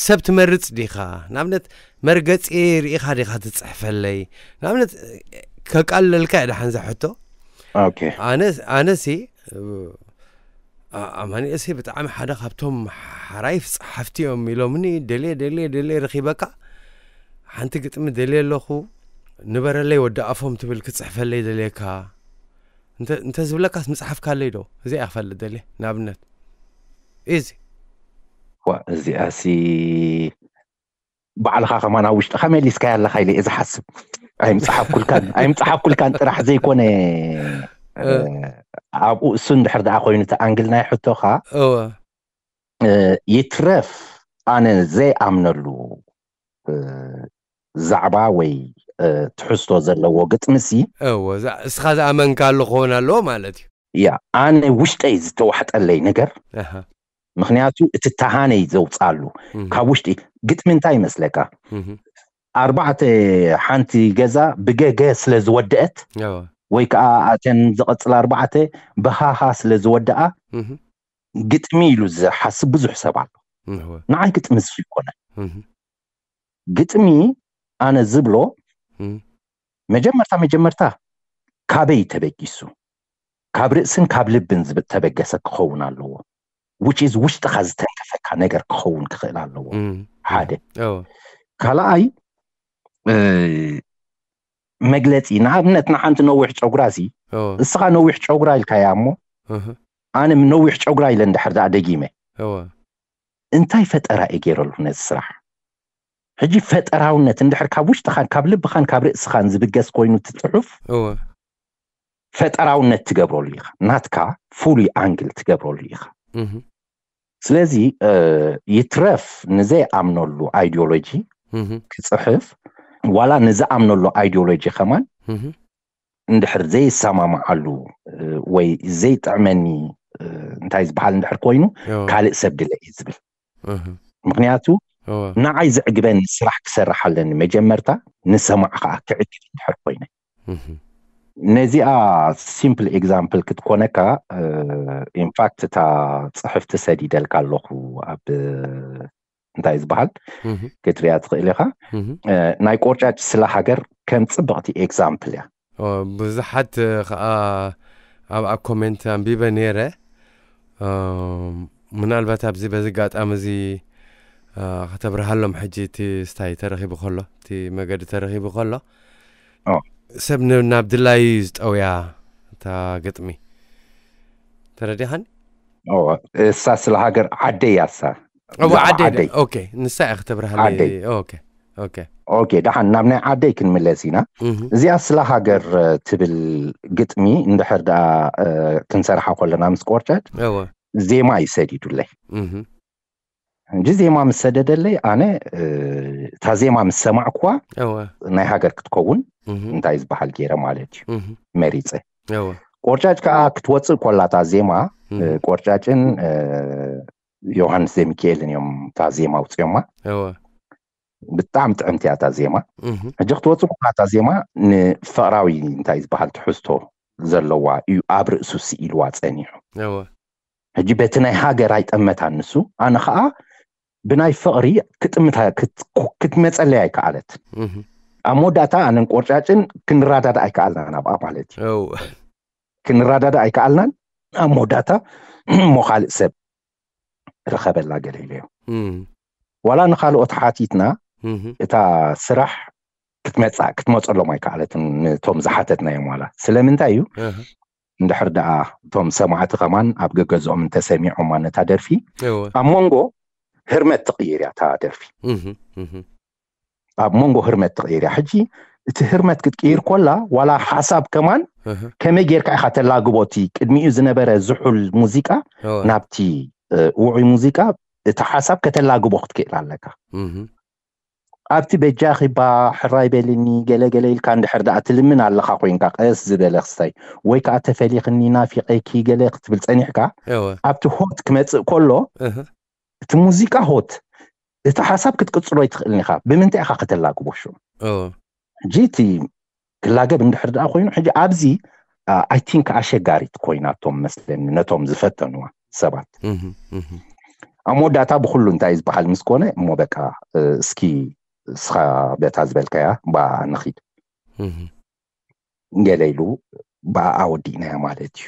ሰብ ትመርጽ ዲኻ? ንኣብነት መርገጺ ርኢኻ ዲኻ ትጽሕፈለይ? ንኣብነት ከቃልለልካ እየ ደሓን ዘሕቶ። ኣነሲ ኣማኒኤሲ ብጣዕሚ ሓደ ካብቶም ሓራይፍ ጸሓፍቲ እዮም ኢሎምኒ፣ ደልየ ደልየ ደልየ ረኺበካ፣ ሓንቲ ግጥሚ ደልየ ኣለኹ፣ ንበረለይ ወዲ ኣፎም ትብል ክጽሕፈለይ ደልየካ እንተ ዝብለካስ ምጽሓፍካለይ ዶ? እዚኣ ክፈልጥ ደልየ። ንኣብነት እዚ እዚኣሲ ባዕልኻ ከማን ኣብ ውሽጥኻ መሊስካያ ኣለኻ ኢለ እየ ዝሓስብ። ኣይምጽሓፍኩልካን ኣይምጽሓፍኩልካን ጥራሕ ዘይኮነ፣ ኣብኡ እሱ እንድሕር ደኣ ኮይኑ እቲ ኣንግል ናይ ሕቶኻ ይትረፍ ኣነ ዘይኣምነሉ ዛዕባ ወይ ትሕዝቶ ዘለዎ ግጥምሲ እስኻ ዝኣመንካሉ ክኸውን ኣለዎ ማለት እዩ። ያ ኣነ ውሽጠይ ዝተዋሕጠለይ ነገር፣ ምክንያቱ እቲ ተሃነይ ዘውፅኣሉ ካብ ውሽጢ ግጥሚ እንታይ ይመስለካ? ኣርባዕተ ሓንቲ ገዛ ብገገ ስለ ዝወደአት ወይ ከዓ ኣተን ዝቐፅላ ኣርባዕተ ብሃሃ ስለ ዝወደኣ ግጥሚ ኢሉ ዝሓስብ ብዙሕ ሰብ ኣሎ። ንዓይ ግጥሚ እሱ ይኮነ። ግጥሚ ኣነ ዝብሎ መጀመርታ መጀመርታ ካበይ ተበጊሱ፣ ካብ ርእስን ካብ ልብን ዝተበገሰ ክኸውን ኣለዎ። Which is ውሽጥኻ ዝተንከፈካ ነገር ክኸውን ክኽእል ኣለዎ። ሓደ ካልኣይ መግለፂ፣ ንኣብነት ንሓንቲ ነዊሕ ጨጉራ ሲ እስኻ ነዊሕ ጨጉራ ኢልካያ እሞ ኣነ ነዊሕ ጨጉራ ኢለ እንድሕር ደኣ ደጊመ እንታይ ፈጠራ እየ ገይረሉ ነዚ ስራሕ? ሕጂ ፈጠራውነት እንድሕር ካብ ውሽጥኻን ካብ ልብኻን ካብ ርእስኻን ዝብገስ ኮይኑ እቲ ፅሑፍ ፈጠራውነት ትገብረሉ ኢኻ። ናትካ ፍሉይ ኣንግል ትገብረሉ ኢኻ። ስለዚ ይትረፍ ንዘይኣምነሉ ኣይዲዮሎጂ ክፅሕፍ ዋላ ንዝኣምነሉ ኣይዲዮሎጂ ከማን እንድሕር ዘይሰማማዓሉ ወይ ዘይጥዕመኒ እንታይ ዝበሃል እንድሕር ኮይኑ ካልእ ሰብ ድለ እዩ ዝብል። ምክንያቱ ንዓይ ዝዕግበኒ ስራሕ ክሰርሕ ኣለኒ። መጀመርታ ንሰማዕ ከዓ ክዕግብ እንድሕር ኮይነ ነዚኣ ሲምፕል ኤግዛምፕል ክትኮነካ ኢንፋክት እታ ፅሕፍቲ ሰዲደልካ ኣለኹ ኣብ እንታይ ዝበሃል ክትሪያ ትኽእል ኢኻ። ናይ ቆርጫጭ ስለ ሃገር ከም ፅብቕቲ ኤግዛምፕል እያ። ብዙሓት ከዓ ኣብኣ ኮሜንት ኣንቢበ ነይረ። ምናልባት ኣብዚ በዚ ኣጋጣሚ እዚ ከተብርሃሎም ሕጂ እቲ ስታይ ተረኺቡ ከሎ እቲ መገዲ ተረኺቡ ከሎ ሰብ ናብ ድላዩ እዩ ዝጠውያ እታ ግጥሚ። ተረዲኻኒ? እሳ ስለ ሃገር ዓደይ እያ እሳ እዋ ዓደይ ኦኬ ንሳ እያ ክተብርሃለይ። ኦኬ ኦኬ ኦኬ ደሓን ናብ ናይ ዓደይ ክንምለስ ኢና። እዚኣ ስለ ሃገር ትብል ግጥሚ እንድሕር ደኣ ክንሰርሓ ከለና ምስ ቆርጫጭ ዜማ እዩ ሰዲዱለይ። እንጂ ዜማ ምስ ሰደደለይ ኣነ እታ ዜማ ምስ ሰማዕኩዋ ናይ ሃገር ክትከውን እንታይ ዝበሃል ገይረ ማለት እዩ መሪፀ። ቆርጫጭ ከዓ ክትወፅእ ኮላ እታ ዜማ ቆርጫጭን ዮሃንስ ዘሚካኤልን እዮም እታ ዜማ ኣውፅኦማ። ብጣዕሚ ጥዕምቲ እያ እታ ዜማ። ሕጂ ክትወፅእ ኮላ እታ ዜማ ንፍቕራዊ እንታይ ዝበሃል ትሕዝቶ ዘለዋ እዩ ኣብ ርእሱ ስኢልዋ ፀኒሑ። ሕጂ በቲ ናይ ሃገር ኣይጠመታን ንሱ ኣነ ከዓ ብናይ ፍቕሪ ክጥምታ ክትመፀለይ ኣይከኣለት። ኣብ መወዳእታ ኣነን ቆርጫጭን ክንረዳዳእ ኣይከኣልናን ኣብኣ ማለት እዩ። ክንረዳዳእ ኣይከኣልናን። ኣብ መወዳእታ እሞ ካልእ ሰብ ረኸበላ ገለ ኢለዮ። ዋላ ንካልኦት ሓቲትና እታ ስራሕ ክትመፃ ክትመፀሎም ኣይከኣለትን ነቶም ዝሓተትናዮም ዋላ ስለምንታይ እዩ እንድሕር ደኣ እቶም ሰማዕቲ ከማን ኣብ ገገዝኦም እንተሰሚዖማ ነታ ደርፊ ኣብ መንጎ ህርመት ትቕይር እያ እታ ደርፊ። ኣብ መንጎ ህርመት ትቕይር እያ። ሕጂ እቲ ህርመት ክትቅይር ኮላ ዋላ ሓሳብ ከማን ከመይ ጌርካ ኢኻ ተላግቦ እቲ ቅድሚኡ ዝነበረ ዝሑል ሙዚቃ ናብቲ ውዑይ ሙዚቃ እቲ ሓሳብ ከተላግቦ ክትክእል ኣለካ። ኣብቲ በጃኺ ባ ሕራይ በልኒ ገለገለ ኢልካ እንድሕር ደኣ ትልምን ኣለኻ ኮይንካ ቀስ ዝበለ ክስታይ ወይ ከዓ ተፈሊኽኒ ናፊቐኪ ገለ ክትብል ጸኒሕካ ኣብቲ ሆት ክመጽእ ከሎ እቲ ሙዚቃ ሆት እቲ ሓሳብ ክትቅጽሎ ኣይትኽእልን ኢኻ። ብምንታይ ኢኻ ከተላግቦ ሽዑ? ሕጂ እቲ ክላገብ እንድሕር ደኣ ኮይኑ ሕጂ ኣብዚ ኣይ ቲንክ ኣሸጋሪት ኮይናቶም መስለኒ ነቶም ዝፈተንዋ ሰባት። ኣብ መወዳእታ ብኩሉ እንታይ ዝበሃል ምስ ኮነ እሞ በቃ እስኪ እስኻ በታ ዝበልካያ ባ ንኺድ ገለ ኢሉ ብኣኣ ወዲእናያ ማለት እዩ።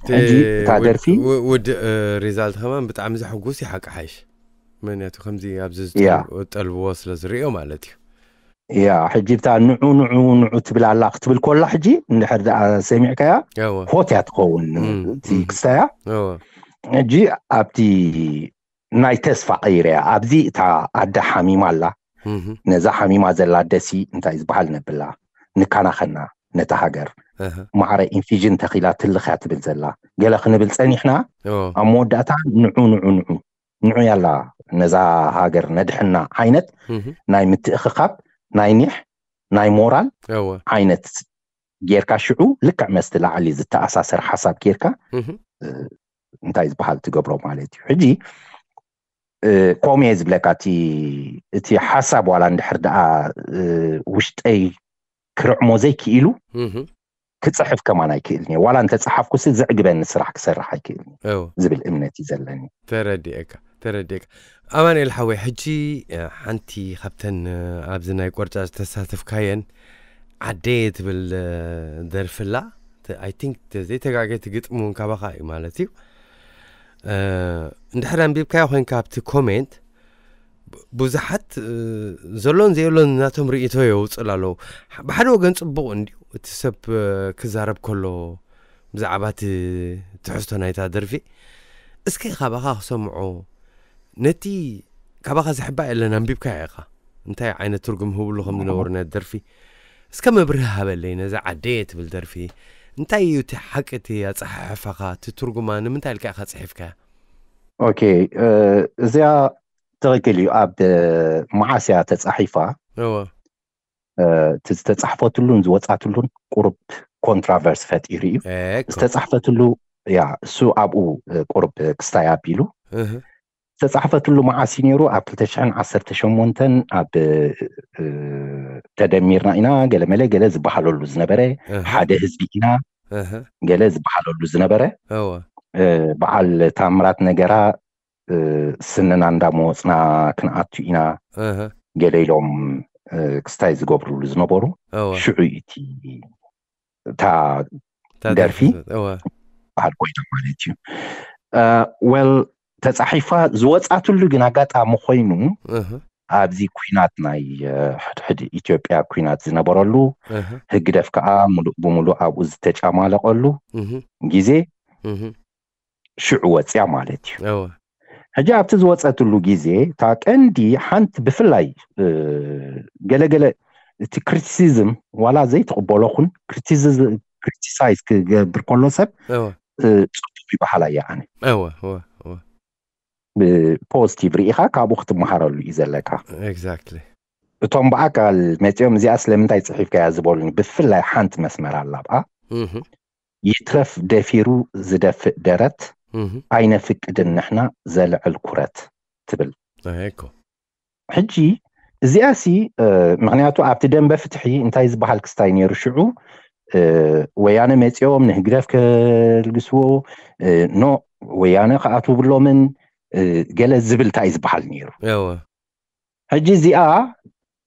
ሕጂ እታ ደርፊ ውድእ ሪዛልት ከማን ብጣዕሚ ዘሐጉስ ይሓቂ ሓይሽ ምክንያቱ ከምዚ ኣብዚ ዝጠልብዎ ስለ ዝርእዮ ማለት እዩ። ያ ሕጂ ብታ ንዑ ንዑ ንዑ ትብል ኣላ ክትብል ኮላ ሕጂ እንድሕር ደኣ ሰሚዕካያ ሆት እያ ትኸውን እቲ ክስታያ ሕጂ ኣብቲ ናይ ተስፋ ቀይረያ ኣብዚ እታ ኣደ ሓሚማ ኣላ ነዛ ሓሚማ ዘላ ደሲ እንታይ ዝበሃል ነብላ ንካናኸና ነታ ሃገር ማዕረ ኢንፊዥን ተኺላ ትልኽያ ትብል ዘላ ገለ ክንብል ጸኒሕና ኣብ መወዳእታ ንዑ ንዑ ንዑ ንዑ ያላ ነዛ ሃገር ነድሕና ዓይነት ናይ ምትእኽኻብ ናይ ኒሕ ናይ ሞራል ዓይነት ጌርካ ሽዑ ልክዕ መስቲ ላዕሊ ዝተኣሳሰር ሓሳብ ጌርካ እንታይ ዝበሃል ትገብሮ ማለት እዩ። ሕጂ ከምኡ እየ ዝብለካ እቲ ሓሳብ ዋላ እንድሕር ደኣ ውሽጠይ ክርዕሞ ዘይክኢሉ ክፅሕፍ ከማን ኣይክእልን እየ። ዋላ እንተፀሓፍኩሲ ዘዕግበኒ ስራሕ ክሰርሕ ኣይክእልን ዝብል እምነት እዩ ዘለኒ። ተረዲኤካ ተረዲእካ ኣማንኤል ሓወይ። ሕጂ ሓንቲ ካብተን ኣብዚ ናይ ቆርጫ ዝተሳተፍካየን ዓደየ ትብል ደርፍላ ኣይ ቲንክ ዘይተጋገ እቲ ግጥሚ እውን ካባኻ እዩ ማለት እዩ። እንድሕር ኣንቢብካዮ ኮይንካ ኣብቲ ኮሜንት ብዙሓት ዘሎን ዘየሎን ናቶም ርእቶ የውፅል ኣለዉ። ብሓደ ወገን ፅቡቕ እንድዩ እቲ ሰብ ክዛረብ ከሎ ብዛዕባ እቲ ትሕዝቶ ናይታ ደርፊ እስከ ካባኻ ክሰምዖ ነቲ ካባኻ ዝሕባ የለን ኣንቢብካ ኢኻ እንታይ ዓይነት ትርጉም ህብሉ ከም ዝነበሩ ናይ ደርፊ እስከ መብርህ ሃበለይ ነዚ ዓደየ ትብል ደርፊ እንታይ እዩ እቲ ሓቂ እቲ ኣፀሓሕፋኻ እቲ ትርጉማ ንምንታይ ኢልካ ኢኻ ፅሒፍካያ? ኦኬ እዚኣ ትኽክል እዩ። ኣብ መዓስ እያ ተፃሒፋ? እወ እቲ ዝተፃሕፈትሉን ዝወፃትሉን ቁሩብ ኮንትራቨርስ ፈጢሩ እዩ። ዝተፃሕፈትሉ ያ እሱ ኣብኡ ቁሩብ ክስታይ ኣቢሉ ዝተፃሕፈትሉ መዓስ እዩ ነይሩ? ኣብ ክልተ ሽሕን ዓሰርተ ሸሞንተን ኣብ ተደሚርና ኢና ገለመለ ገለ ዝበሃለሉ ዝነበረ፣ ሓደ ህዝቢ ኢና ገለ ዝበሃለሉ ዝነበረ፣ በዓል ታምራት ነገራ ስንና እንዳመወፅና ክንኣቱ ኢና ገለ ኢሎም ክስታይ ዝገብርሉ ዝነበሩ። ሽዑ እቲ እታ ደርፊ በዓል ኮይና ማለት እዩ። ወል ተፃሒፋ ዝወፃትሉ ግን ኣጋጣሚ ኮይኑ ኣብዚ ኩናት ናይ ሕድሕድ ኢትዮጵያ ኩናት ዝነበረሉ ህግደፍ ከዓ ሙሉእ ብሙሉእ ኣብኡ ዝተጫማለቀሉ ግዜ ሽዑ ወፅያ ማለት እዩ። ሕጂ ኣብቲ ዝወፀትሉ ግዜ እታ ቀንዲ ሓንቲ ብፍላይ ገለገለ እቲ ክሪቲሲዝም ዋላ ዘይትቕበሎ ኩን ክሪቲሳይዝ ክገብር ከሎ ሰብ ፅቡቅ ይበሃል ኣየ ኣነ ብፖዚቲቭ ርኢኻ ካብኡ ክትመሃረሉ እዩ ዘለካ። Exactly። እቶም ብኣካል መፂኦም እዚኣ ስለምንታይ ፅሒፍካያ ዝበሉኒ ብፍላይ ሓንቲ መስመር ኣላ ብኣ ይትረፍ ደፊሩ ዝደፍእ ደረት ኣይነፍቅድን ንሕና ዘልዕል ኩረት ትብል። ሕጂ እዚኣ ሲ ምክንያቱ ኣብቲ ደንበ ፍትሒ እንታይ ዝበሃል ክስታይ ነይሩ ሽዑ ወያነ መፂኦም ንህግደፍ ከልግስዎ ኖ ወያነ ክኣትውብሎምን ገለ ዝብል እንታይ ዝበሃል ነይሩ። ሕጂ እዚኣ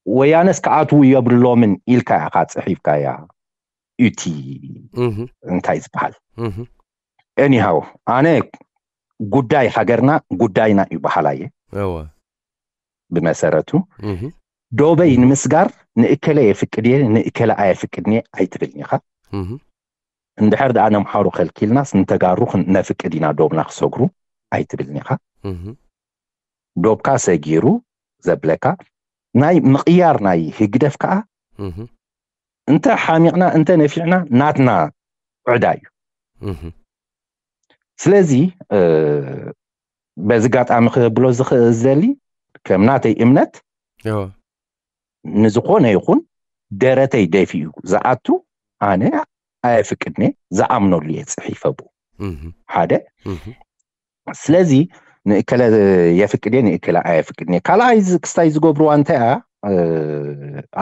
ወያነስ ክኣትዉ የብሎምን ኢልካ ኢኻ ፅሒፍካያ እቲ እንታይ ዝበሃል። ኤኒሃው ኣነ ጉዳይ ሃገርና ጉዳይና እዩ በሃላ እየ። ብመሰረቱ ዶበይ ንምስጋር ንእከለ የፍቅድ እየ ንእከለ ኣየፍቅድን እየ ኣይትብልን ኢኻ። እንድሕር ደኣ ነምሓሩ ከልኪልናስ ንተጋሩ ነፍቅድ ኢና ዶብና ክሰግሩ ኣይትብልን ኢኻ። ዶብካ ሰጊሩ ዘብለካ ናይ ምቕያር ናይ ህግደፍ ከዓ እንተ ሓሚቕና እንተ ነፊዕና ናትና ዕዳ እዩ። ስለዚ በዚ ጋጣሚ ክብሎ ዝኽእል ዝደሊ ከም ናተይ እምነት ንዝኾነ ይኹን ደረተይ ደፊኡ ዝኣቱ ኣነ ኣየፍቅድን እየ፣ ዝኣምነሉ እየ ፅሒፈ ብኡ ሓደ ስለዚ ንእከለ የፍቅድ እየ ንእከለ ኣየፍቅድን እየ። ካልኣይ ክስታይ ዝገብርዋ እንታይ እያ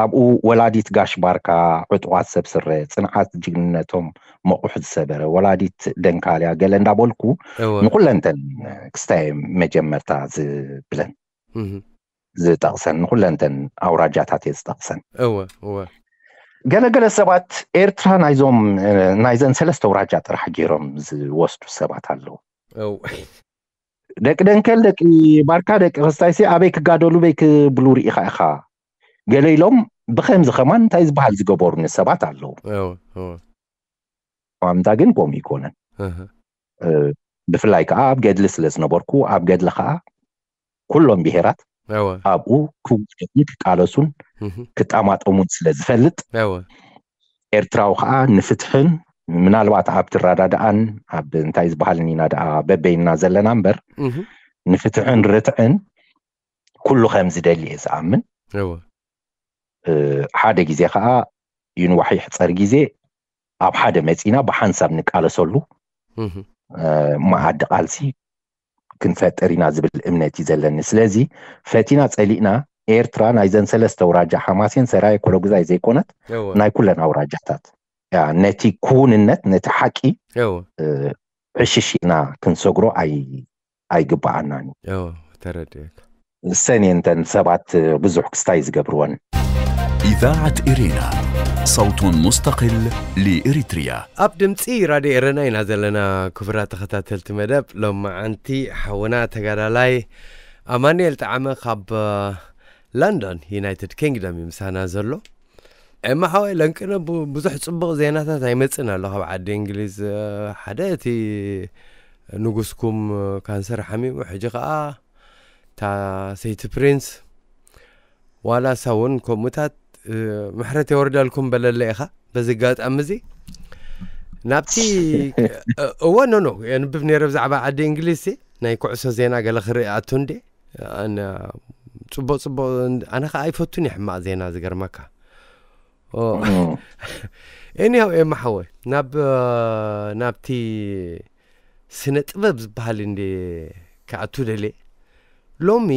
ኣብኡ ወላዲት ጋሽ ባርካ ዕጡቓት ሰብ ስረ ፅንዓት ጅግንነቶም መቑሕ ዝሰበረ ወላዲት ደንካልያ ገለ እንዳበልኩ ንኩለንተን ክስታይ መጀመርታ ዝብለን ዝጠቕሰን ንኩለንተን ኣውራጃታት እየ ዝጠቕሰን። እወ እወ። ገለገለ ሰባት ኤርትራ ናይዞም ናይዘን ሰለስተ ኣውራጃ ጥራሕ ገይሮም ዝወስዱ ሰባት ኣለዉ። ደቂ ደንከል ደቂ ባርካ ደቂ ክስታይሲ ኣበይ ክጋደሉ በይ ክብሉ ርኢኻ ኢኻ ገለ ኢሎም ብኸምዚ ከማን እንታይ ዝበሃል ዝገበሩኒ ሰባት ኣለዉ። ምታ ግን ከምኡ ይኮነን። ብፍላይ ከዓ ኣብ ገድሊ ስለ ዝነበርኩ ኣብ ገድሊ ከዓ ኩሎም ብሄራት ኣብኡ ክውደቡን ክቃለሱን ክጣማጠሙን ስለ ዝፈልጥ ኤርትራዊ ከዓ ንፍትሕን ምናልባት ኣብ ትረዳድኣን ኣብ እንታይ ዝበሃልን ኢና ደኣ በበይንና ዘለና እምበር ንፍትሕን ርትዕን ኩሉ ከም ዝደሊ እየ ዝኣምን። ሓደ ግዜ ከዓ ይንዋሕ ይሕፀር ግዜ ኣብ ሓደ መፂና ብሓንሳብ ንቃለሰሉ መኣዲ ቃልሲ ክንፈጥር ኢና ዝብል እምነት እዩ ዘለኒ። ስለዚ ፈቲና ፀሊእና ኤርትራ ናይዘን ሰለስተ ኣውራጃ ሓማሴን፣ ሰራየ፣ ኮሎጉዛይ ዘይኮነት ናይ ኩለን ኣውራጃታት ነቲ ክውንነት ነቲ ሓቂ ዕሽሽ ኢልና ክንሰግሮ ኣይግበኣናን እዩ። ተረድኤካ። እሰን እየን እተን ሰባት ብዙሕ ክስታይ ዝገብርወን። إذاعة إرينا، صوت مستقل لإريتريا. ኣብ ድምፂ ራድዮ ኤረና ኢና ዘለና። ክቡራት ተኸታተልቲ መደብ ሎማዓንቲ ሓውና ተጋዳላይ ኣማኑኤል ጣዕመ ካብ ለንደን ዩናይትድ ኪንግደም እዩ ምሳና ዘሎ። ኤማ ሓወይ ለንቅነ ብዙሕ ፅቡቕ ዜናታት ኣይመፅን ኣሎ ካብ ዓዲ እንግሊዝ። ሓደ እቲ ንጉስኩም ካንሰር ሓሚሙ ሕጂ ከዓ እታ ሰይቲ ፕሪንስ ዋላ እሳ እውን ከምኡታት ምሕረት የወርደልኩም በለለ ኢኻ። በዚ ኣጋጣሚ እዚ ናብቲ እወ ኖኖ የንብብ ነይረ ብዛዕባ ዓዲ እንግሊዝ ናይ ኩዕሶ ዜና ገለ ክርኢ ኣቱ እንዴ። ጽቡቅ ጽቡቅ ኣነ ከዓ ኣይፈቱን እየ ሕማቅ ዜና ዝገርመካ። ኦ። እም። ኤኒሃው ኤማ ሓወይ፣ ናብ ናብቲ ስነ ጥበብ ዝበሃል እንደ ክኣቱ ደልየ። ሎሚ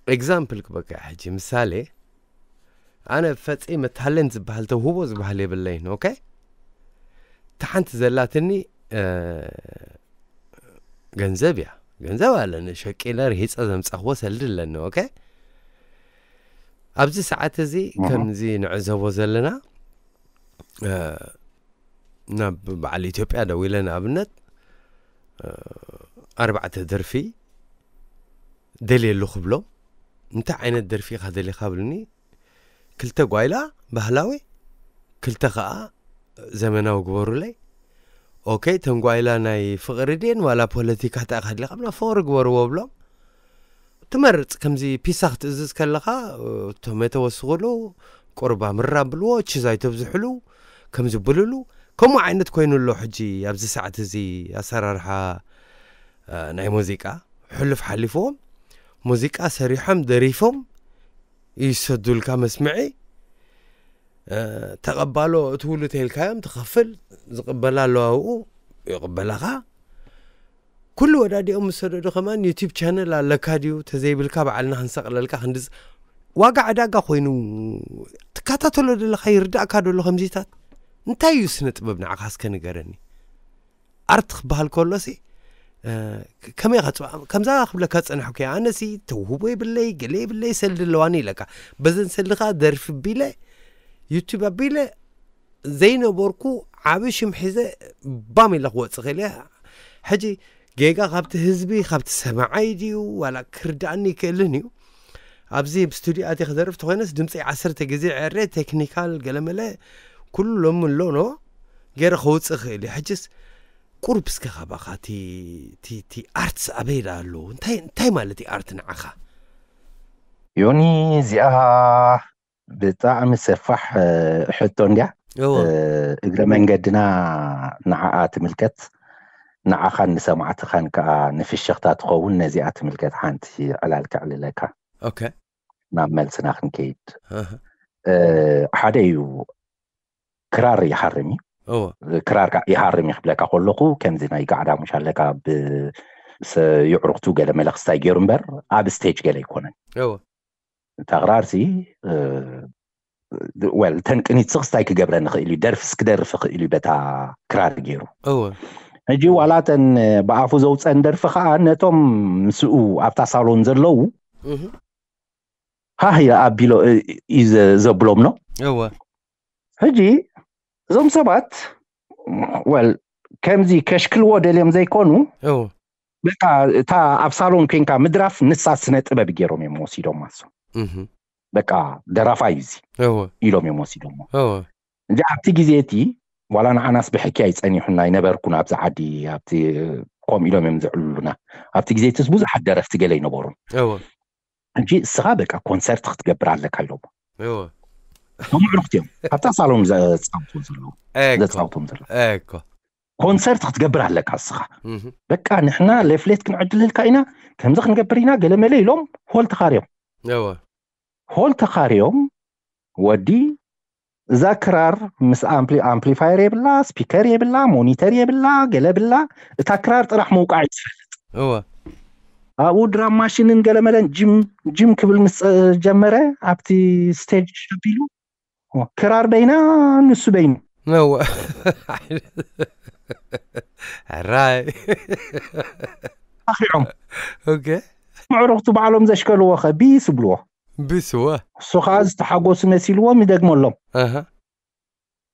ኤግዛምፕል ክበካ ሕጂ ምሳሌ፣ ኣነ ፈጺመ ታለንት ዝበሃል ተውህቦ ዝበሃል የብለይን። ኦኬ፣ እታ ሓንቲ ዘላትኒ ገንዘብ እያ። ገንዘብ ኣለኒ፣ ሸቂለ ርሂፀ ዘምፃኽዎ ሰልዲ ኣለኒ። ኦኬ፣ ኣብዚ ሰዓት እዚ ከምዚ ንዕዘቦ ዘለና፣ ናብ በዓል ኢትዮጵያ ደዊለ ንኣብነት ኣርባዕተ ደርፊ ደልየሉ ክብሎም፣ እንታይ ዓይነት ደርፊ ኢኻ ደሊኻ ብሉኒ። ክልተ ጓይላ ባህላዊ፣ ክልተ ኸዓ ዘመናዊ ግበሩለይ። ኦኬ፣ ተን ጓይላ ናይ ፍቕሪ ድየን ዋላ ፖለቲካ እንታይ ኢኻ ደሊኻ ብላ ፍቕሪ ግበርዎ ብሎም። ትመርጽ። ከምዚ ፒሳ ክትእዝዝ ከለኻ፣ ቶሜቶ ወስኽሉ፣ ቁርባ ምራ ብልዎ፣ ቺዝ ኣይተብዝሕሉ፣ ከምዚ ብልሉ። ከምኡ ዓይነት ኮይኑ ኣሎ ሕጂ ኣብዚ ሰዓት እዚ ኣሰራርሓ፣ እ፣ ናይ ሙዚቃ። ሕሉፍ ሓሊፍዎም፣ ሙዚቃ ሰሪሖም፣ ደሪፎም፣ ይሰዱልካ መስምዒ። እ፣ ተቐባሎ እትውሉ ተይልካዮም ትኸፍል፣ ዝቕበላ ኣለዋ ኣብኡ፣ ይቕበላኻ። ኩሉ ወዳዲኦም ምስ ሰደዱ ከማን ዩቲዩብ ቻነል ኣለካ ድዩ? ተዘይብልካ ባዕልና ክንሰቕለልካ ክንድዝ ዋጋ ዕዳጋ ኮይኑ ትከታተሎ ዘለኻ ይርዳእካ ደሎ ከምዚታት? እንታይ እዩ ስነ ጥበብ ንዓኻ እስከ ንገረኒ። ኣርት ክበሃል ከሎሲ፣ እ፣ ከመይ ኢኻ ጽባ-፣ ከምዛ ክብለካ ጸናሕኩ እየ። ኣነሲ ተውህቦ የብለይ፣ ገለ የብለይ፣ ሰልዲ ኣለዋኒ ኢለካ። በዘን ሰልዲ ከኣ ደርፊ ኣቢለ፣ ዩቲዩብ ኣቢለ፣ ዘይነበርኩ ዓቢ ሽም ሒዘ ባም ኢለ ክወጽእ ክእል እየ። ሕጂ ጌጋ ካብቲ ህዝቢ፣ ካብቲ ሰማዓይ ድዩ፣ ዋላ ክርድኣኒ ይክእልን እዩ። ኣብዚ ኣብ ስቱዲዮ ኣትየ ክደርፍ ተኾይነስ ድምፀይ ዓሰርተ ግዜ ዕረ፣ ቴክኒካል ገለመለ ኩሉ ሎሚ ኣሎ ኖ ገይረ ከውፅእ ክእል እየ። ሕጅስ ቁሩብ እስከ ካባኻ እቲ፣ እቲ፣ እቲ ኣርትስ ኣበይ ደኣ ኣሎ? እንታይ፣ እንታይ ማለት እዩ ኣርት ንዓኻ? ዮኒ፣ እዚኣ ብጣዕሚ ሰፋሕ፣ እ፣ ሕቶ እንድያ። እወ። እ፣ እግረ መንገድና ንዓኣ ትምልከት፣ ንዓኻን ንሰማዕትኻን ከኣ ንፍሽኽታ ትኸውን ነዚኣ ትምልከት ሓንቲ ዕላል ከዕልለካ። ኦኬ። ናብ መልስና ክንከይድ። ኣሃ። እ፣ ሓደ እዩ፣ ክራር ይሃርም እዩ። እወ። ክራር ከኣ ይሃርም እዩ ክብለካ ከለኹ፣ ከምዚ ናይ ጋዕዳ ሙሽ ኣለካ፣ ብ-፣ ሰ-፣ የዕሩኽቱ ገለ መለ ክስታይ ገይሩ እምበር፣ ኣብ ስቴጅ ገለ ኣይኮነን። እወ። እታ ክራርሲ፣ እ፣ ወል፣ ተን ቅኒትሲ ክስታይ ክገብረኒ ክእል እዩ፣ ደርፍስ ክደርፍ ክእል እዩ በታ ክራር ገይሩ። እወ። ሕጂ ዋላ ተን ብኣፉ ዘውፀን ደርፊ ከኣ ነቶም ምስኡ ኣብታ ሳሎን ዘለዉ እህ። ሃህ ኢለ ኣቢሎ እ-፣ እዩ ዘ-፣ ዘብሎም ነው። እወ። ሕጂ እዞም ሰባት፣ ወል፣ ከምዚ ከሽክልዎ ደልዮም ዘይኮኑ፣ እወ። በቃ እታ ኣብ ሳሎን ኮንካ ምድራፍ ንሳ ስነ ጥበብ ገይሮም እዮም ወሲዶማ እሱ። እህ። በቃ ደራፋይ እዩ እዚ እወ። ኢሎም እዮም ወሲዶሞ። እወ። እንጂ ኣብቲ ግዜ እቲ ዋላ ንዓናስ ብሕኪ ኣይጸኒሑና ኣይነበርኩን ኣብዚ ዓዲ፣ ኣብቲ ከምኡ ኢሎም እዮም ዘዕልሉና። ኣብቲ ግዜ እትስ ብዙሓት ደረፍቲ ገለ ኣይነበሩን። እወ። እንጂ እስኻ በቃ ኮንሰርት ክትገብር ኣለካ ኢሎሞ። እወ። እቶም ኣዕሩኽቲ እዮም ኣብታ ሳሎን ዘጻውትዎ ዘለዉ፣ ኤኮ። ዘጻውቶም ዘለዉ። ኤኮ። ኮንሰርት ክትገብር ኣለካ እስኻ። እህ። በቃ ንሕና ሌፍሌት ክንዕድልልካ ኢና፣ ከምዚ ክንገብር ኢና፣ ገለ መለ ኢሎም ሆል ተኻርዮም። እወ። ሆል ተኻርዮም፣ ወዲ፣ እዛ ክራር ምስ ኣምፕሊ-፣ ኣምፕሊፋየር የብላ፣ ስፒከር የብላ፣ ሞኒተር የብላ፣ ገለ ብላ፣ እታ ክራር ጥራሕ ምውቃዕ እዩ ዝፈልጥ። እወ። ኣብኡ ድራም ማሽንን ገለ መለን ጂም፣ ጂም ክብል ምስ ጀመረ፣ ኣብቲ ስቴጅ ኣቢሉ፣ ክራር በይና፣ ንሱ በይኑ። እወ። ሕራይ። ኣኺዖም። ኦኬ። ምዕሩኽቱ ባዕሎም ዘሽከልዎ ኸ ቢስ ይብልዎ። ቢስ፣ እወ። እሱ ኸኣ ዝተሓጎሱ መሲልዎም ይደግመሎም። ኣሃ።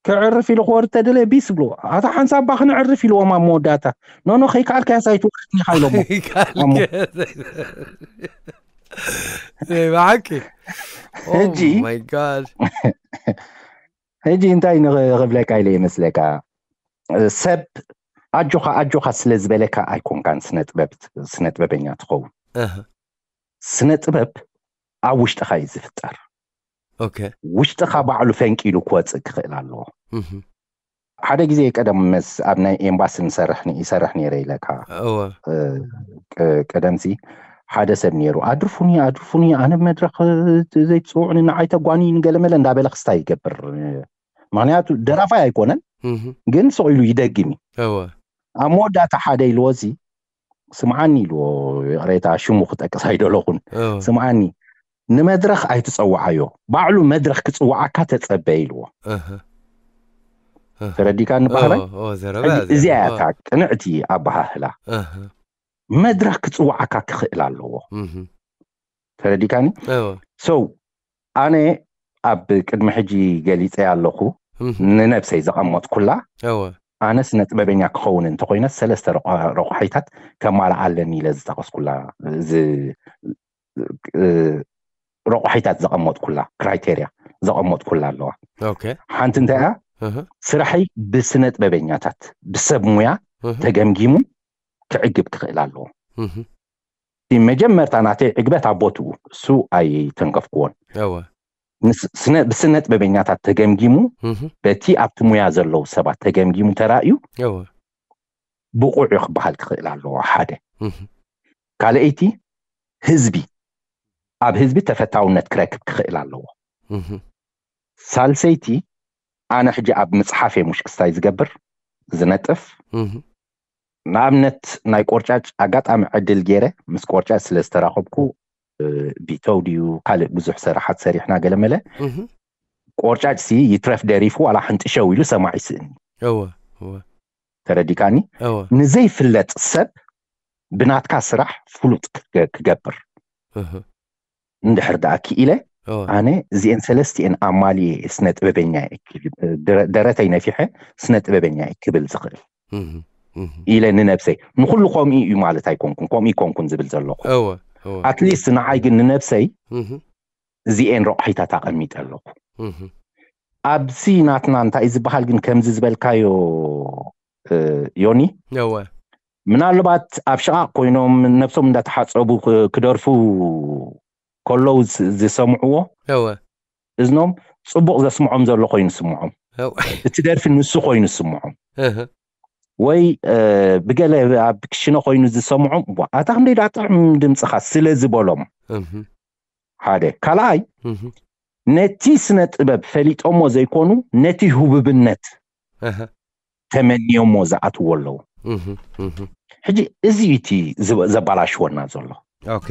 ክዕርፍ ኢሉ ክወርድ ተደለየ ቢስ ይብልዎ። ኣታ ሓንሳብ እባ ክንዕርፍ ኢልዎም ኣብ መወዳእታ። ኖ፣ ኖ፣ ከይከኣልካያስ ኣይትወርድን ኢኻ ኢሎሞ። ከይከኣልካያስ ኣይትወርድን። ናይ ብሓቂ። ሕጂ፣ ኦ ማይ ጋድ። ሕጂ እንታይ ንኽ-፣ ክብለካ ኢለ ይመስለካ? ሰብ ኣጆኻ፣ ኣጆኻ ስለ ዝበለካ ኣይኮንካን ስነ ጥበብ፣ ስነ ጥበበኛ ትኸውን። ኣሃ። ስነ ጥበብ ኣብ ውሽጥኻ እዩ ዝፍጠር። ኦኬ። ውሽጥኻ ባዕሉ ፈንቂሉ ክወጽእ ክኽእል ኣለዎ። እህ። ሓደ ግዜ ቀደም መስ-፣ ኣብ ናይ ኤምባሲ ንሰርሕ ነ-፣ ይሰርሕ ነይረ ኢለካ። እወ። እ፣ ቅ-፣ ቀደምሲ ሓደ ሰብ ነይሩ፣ ኣድርፉኒ ኣድርፉኒ፣ ኣነ መድረኽ ዘይትፅውዑኒ፣ ንዓይ ተጓንዩኒ፣ ገለመለ እንዳበለ ክስታይ ይገብር። ምክንያቱ ደራፋይ ኣይኮነን፣ እህ፣ ግን ስቕ ኢሉ ይደግም እዩ። እወ ኣብ መወዳእታ ሓደ ኢልዎ፣ እዚ ስምዓኒ ኢልዎ፣ ይቕሬታ ሽሙ ክጠቅስ ኣይደለኹን። እወ ስምዓኒ፣ ንመድረኽ ኣይትፀውዓዮ፣ ባዕሉ መድረኽ ክፅውዓካ ተፀበ ኢልዎ። እህ፣ እህ። ተረዲካኒ ባህራይ? እወ፣ እወ፣ ዘረባ ሕጂ እያ፣ ዘረባ። እዚኣ እያ እታ ቅንዕቲ ኣበሃህላ። እህ፣ መድረኽ ክፅውዓካ ክኽእል ኣለዎ። እህ፣ ተረዲካኒ? እወ So ኣነ ኣብ ቅድሚ ሕጂ ገሊፀ ኣለኹ፣ እህ፣ ንነብሰይ ዘቐመጥኩላ፣ እወ ኣነ ስነ ጥበበኛ ክኸውን እንተኮይነ ሰለስተ ረቋ- ረቋሒታት ከማልእ ኣለኒ ኢለ ዝጠቀስኩላ፣ ዝ- እ፣ ረቋሒታት ዘቐመጥኩላ፣ ክራይቴርያ ዘቐመጥኩላ ኣለዋ። ኦኬ ሓንቲ እንታይ እያ? እህ፣ ስራሐይ ብስነ ጥበበኛታት፣ ብሰብ ሙያ እህ፣ ተገምጊሙ ክዕግብ ክኽእል ኣለዎ። እህ፣ እቲ መጀመርታ ናተይ ዕግበት ኣብ ቦትኡ፣ እሱ ኣይተንከፍክዎን። እወ ንስ- ስነ- ብስነ ጥበበኛታት ተገምጊሙ፣ እህ፣ በቲ ኣብቲ ሙያ ዘለዉ ሰባት ተገምጊሙ ተራእዩ፣ እወ ብቑዕ እዩ ክበሃል ክኽእል ኣለዎ። ሓደ። እህ፣ ካልኣይቲ፣ ህዝቢ፣ ኣብ ህዝቢ ተፈታውነት ክረክብ ክኽእል ኣለዎ። እህ፣ ሳልሰይቲ፣ ኣነ ሕጂ ኣብ ምፅሓፍ እየ ሙሽ ክስታይ ዝገብር፣ ዝነጥፍ። እህ፣ ንኣብነት ናይ ቆርጫጭ ኣጋጣሚ ዕድል ገይረ ምስ ቆርጫጭ ስለ ዝተራኸብኩ፣ እ፣ ቢተው ድዩ ካልእ ብዙሕ ስራሓት ሰሪሕና ገለመለ። እህ፣ ቆርጫጭ ሲ ይትረፍ ደሪፉ ዋላ ሕንጥሸው ኢሉ ሰማዕ ይስእኒ። እወ እወ ተረዲካኒ? እወ ንዘይፍለጥ ሰብ ብናትካ ስራሕ ፍሉጥ ክገ- ክገብር እህ፣ እንድሕር ደኣ ክኢለ፣ እወ ኣነ እዚኤን ሰለስቲኤን ኣማሊኤ ስነ ጥበበኛ እየ ክብል፣ ደረ- ደረተይ ነፊሐ ስነ ጥበበኛ እየ ክብል ዝኽእል እህ፣ እህ፣ ኢለ ንነብሰይ። ንኩሉ ከምኡ እዩ ማለት ኣይኮንኩን፣ ከምኡ ይኮንኩን ዝብል ዘለኹ። እወ እወ ኣትሊስት ንዓይ ግን ንነብሰይ እህ፣ እዚኤን ረቑሒታት ኣቐሚጠ ኣለኹ። እህ፣ ኣብዚ ናትና እንታይ ዝበሃል ግን ከምዚ ዝበልካዮ፣ እ፣ ዮኒ፣ እወ ምናልባት ኣብ ሽቓቕ ኮይኖም ነብሶም እንዳተሓጸቡ ክ- ክደርፉ ከለዉ ዝ- ዝሰምዕዎ እወ እዝኖም ጽቡቕ ዘስምዖም ዘሎ ኮይኑ ስምዖም፣ እወ እቲ ደርፊ ንሱ ኮይኑ ስምዖም፣ እህ፣ ወይ እ፣ ብገለ ኣብ ክሽነ ኮይኑ ዝሰምዖም፣ "ዋ፣ ኣታ ክንደይ ደኣ ጥዕም ድምጽኻ" ስለ ዝበሎም። እህ፣ ሓደ። ካልኣይ፣ እህ፣ ነቲ ስነ ጥበብ ፈሊጦሞ ዘይኮኑ፣ ነቲ ህቡብነት እህ፣ ተመንዮሞ ዝኣትዎ ኣለዉ። እህ፣ እህ፣ ሕጂ እዚ እዩ እቲ ዝብ- ዘባላሽወና ዘሎ። ኦኬ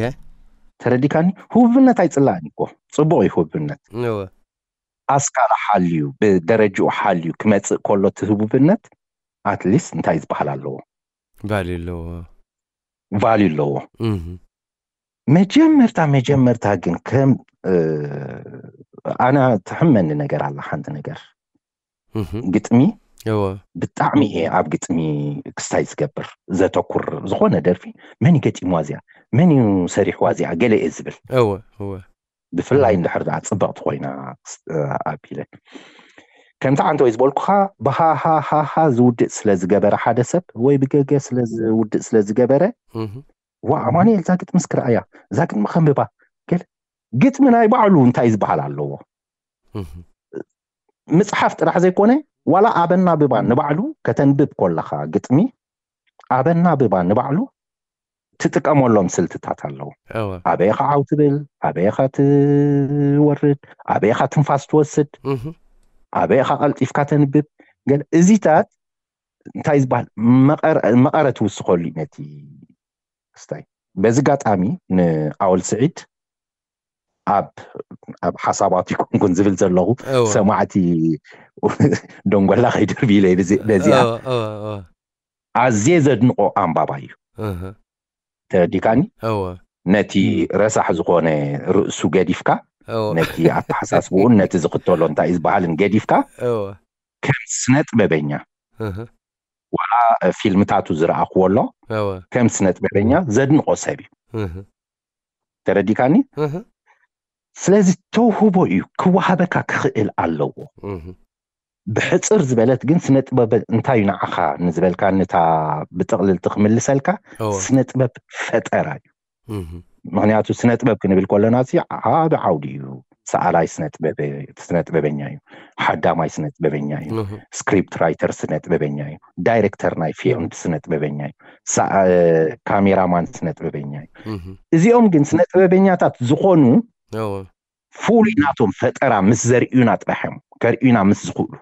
ተረዲካኒ? ህቡብነት ኣይጽላእን እኮ፣ ጽቡቕ እዩ ህቡብነት። እወ ኣስካላ ሓልዩ፣ ብደረጅኡ ሓልዩ ክመጽእ ከሎ እቲ ህቡብነት፣ ኣትሊስት እንታይ ዝበሃል ኣለዎ? ቫልዩ ኣለዎ ቫልዩ ኣለዎ። እህ፣ መጀመርታ መጀመርታ ግን ከም እ፣ ኣነ ትሕመኒ ነገር ኣላ፣ ሓንቲ ነገር። እህ፣ ግጥሚ እወ ብጣዕሚ እየ ኣብ ግጥሚ ክስታይ ዝገብር፣ ዘተኩር። ዝኾነ ደርፊ መን እዩ ገጢምዋ እዚኣ፣ መን እዩ ሰሪሕዋ እዚኣ፣ ገለ እየ ዝብል። እወ እወ ብፍላይ እንድሕር ደኣ ጽብቕቲ ኮይና ኣቢለ፣ ከምቲ ዓንተ ወይ ዝበልኩኻ፣ ብሃሃሃሃ ዝውድእ ስለ ዝገበረ ሓደ ሰብ፣ ወይ ብገገ ስለ ዝውድእ ስለ ዝገበረ፣ እህ፣ "ዋ፣ ኣማኑኤል፣ እዛ ግጥሚ እስክርኣያ፣ እዛ ግጥሚ ከንብባ" ገለ። ግጥሚ ናይ ባዕሉ እንታይ ዝበሃል ኣለዎ? እህ፣ ምጽሓፍ ጥራሕ ዘይኮነ፣ ዋላ ኣብ ኣናብባ ንባዕሉ ከተንብብ ከለኻ ግጥሚ፣ ኣብ ኣናብባ ንባዕሉ ትጥቀመሎም ስልትታት ኣለዉ። እወ ኣበይ ኢኻ ዓው ትብል፣ ኣበይ ኢኻ ትወርድ፣ ኣበይ ኢኻ ትንፋስ ትወስድ፣ እህ፣ ኣበይ ኢኻ ቀልጢፍካ ተንብብ። ገለ እዚታት እንታይ ዝበሃል መቐረ- መቐረ ትውስኸሉ እዩ ነቲ ክስታይ። በዚ ጋጣሚ ንኣወል ስዒድ ኣብ ኣብ ሓሳባት ይኮንኩን ዝብል ዘለኹ እወ ሰማዕቲ ደንጎላ ከይደርብ ኢለ በዚ- በዚኣ እወ እወ እወ ኣዝየ ዘድንቆ ኣንባባ እዩ። እህ፣ ተረዲካኒ? እወ ነቲ ረሳሕ ዝኾነ ርእሱ ገዲፍካ እወ ነቲ ኣተሓሳስብኡን ነቲ ዝኽተሎ እንታይ እዩ ዝበሃልን ገዲፍካ እወ ከም ስነ ጥበበኛ እህ፣ ዋላ ፊልምታቱ ዝረኣኽዎ ኣሎ እወ ከም ስነ ጥበበኛ ዘድንቆ ሰብ እዩ። እህ፣ ተረዲካኒ? እህ፣ ስለዚ ተውህቦ እዩ ክወሃበካ ክኽእል ኣለዎ። እህ፣ ብሕፅር ዝበለት ግን ስነ ጥበብ እንታይ እዩ ንዓኻ ንዝበልካኒ እታ ብጥቕልልቲ ክምልሰልካ እወ ስነ ጥበብ ፈጠራ እዩ። እህ፣ ምክንያቱ ስነ ጥበብ ክንብል ከለና ሲ ዓቢ ዓውዲ እዩ። ሰኣላይ ስነ ጥበበ- ስነ ጥበበኛ እዩ። ሓዳማይ ስነ ጥበበኛ እዩ። ስክሪፕት ራይተር ስነ ጥበበኛ እዩ። ዳይሬክተር ናይ ፊልም ስነ ጥበበኛ እዩ። ሰኣ- ካሜራማን ስነ ጥበበኛ እዩ። እዚኦም ግን ስነ ጥበበኛታት ዝኾኑ ፍሉይ ናቶም ፈጠራ ምስ ዘርእዩና ጥራሕ እዮም፣ ከርእዩና ምስ ዝኽእሉ።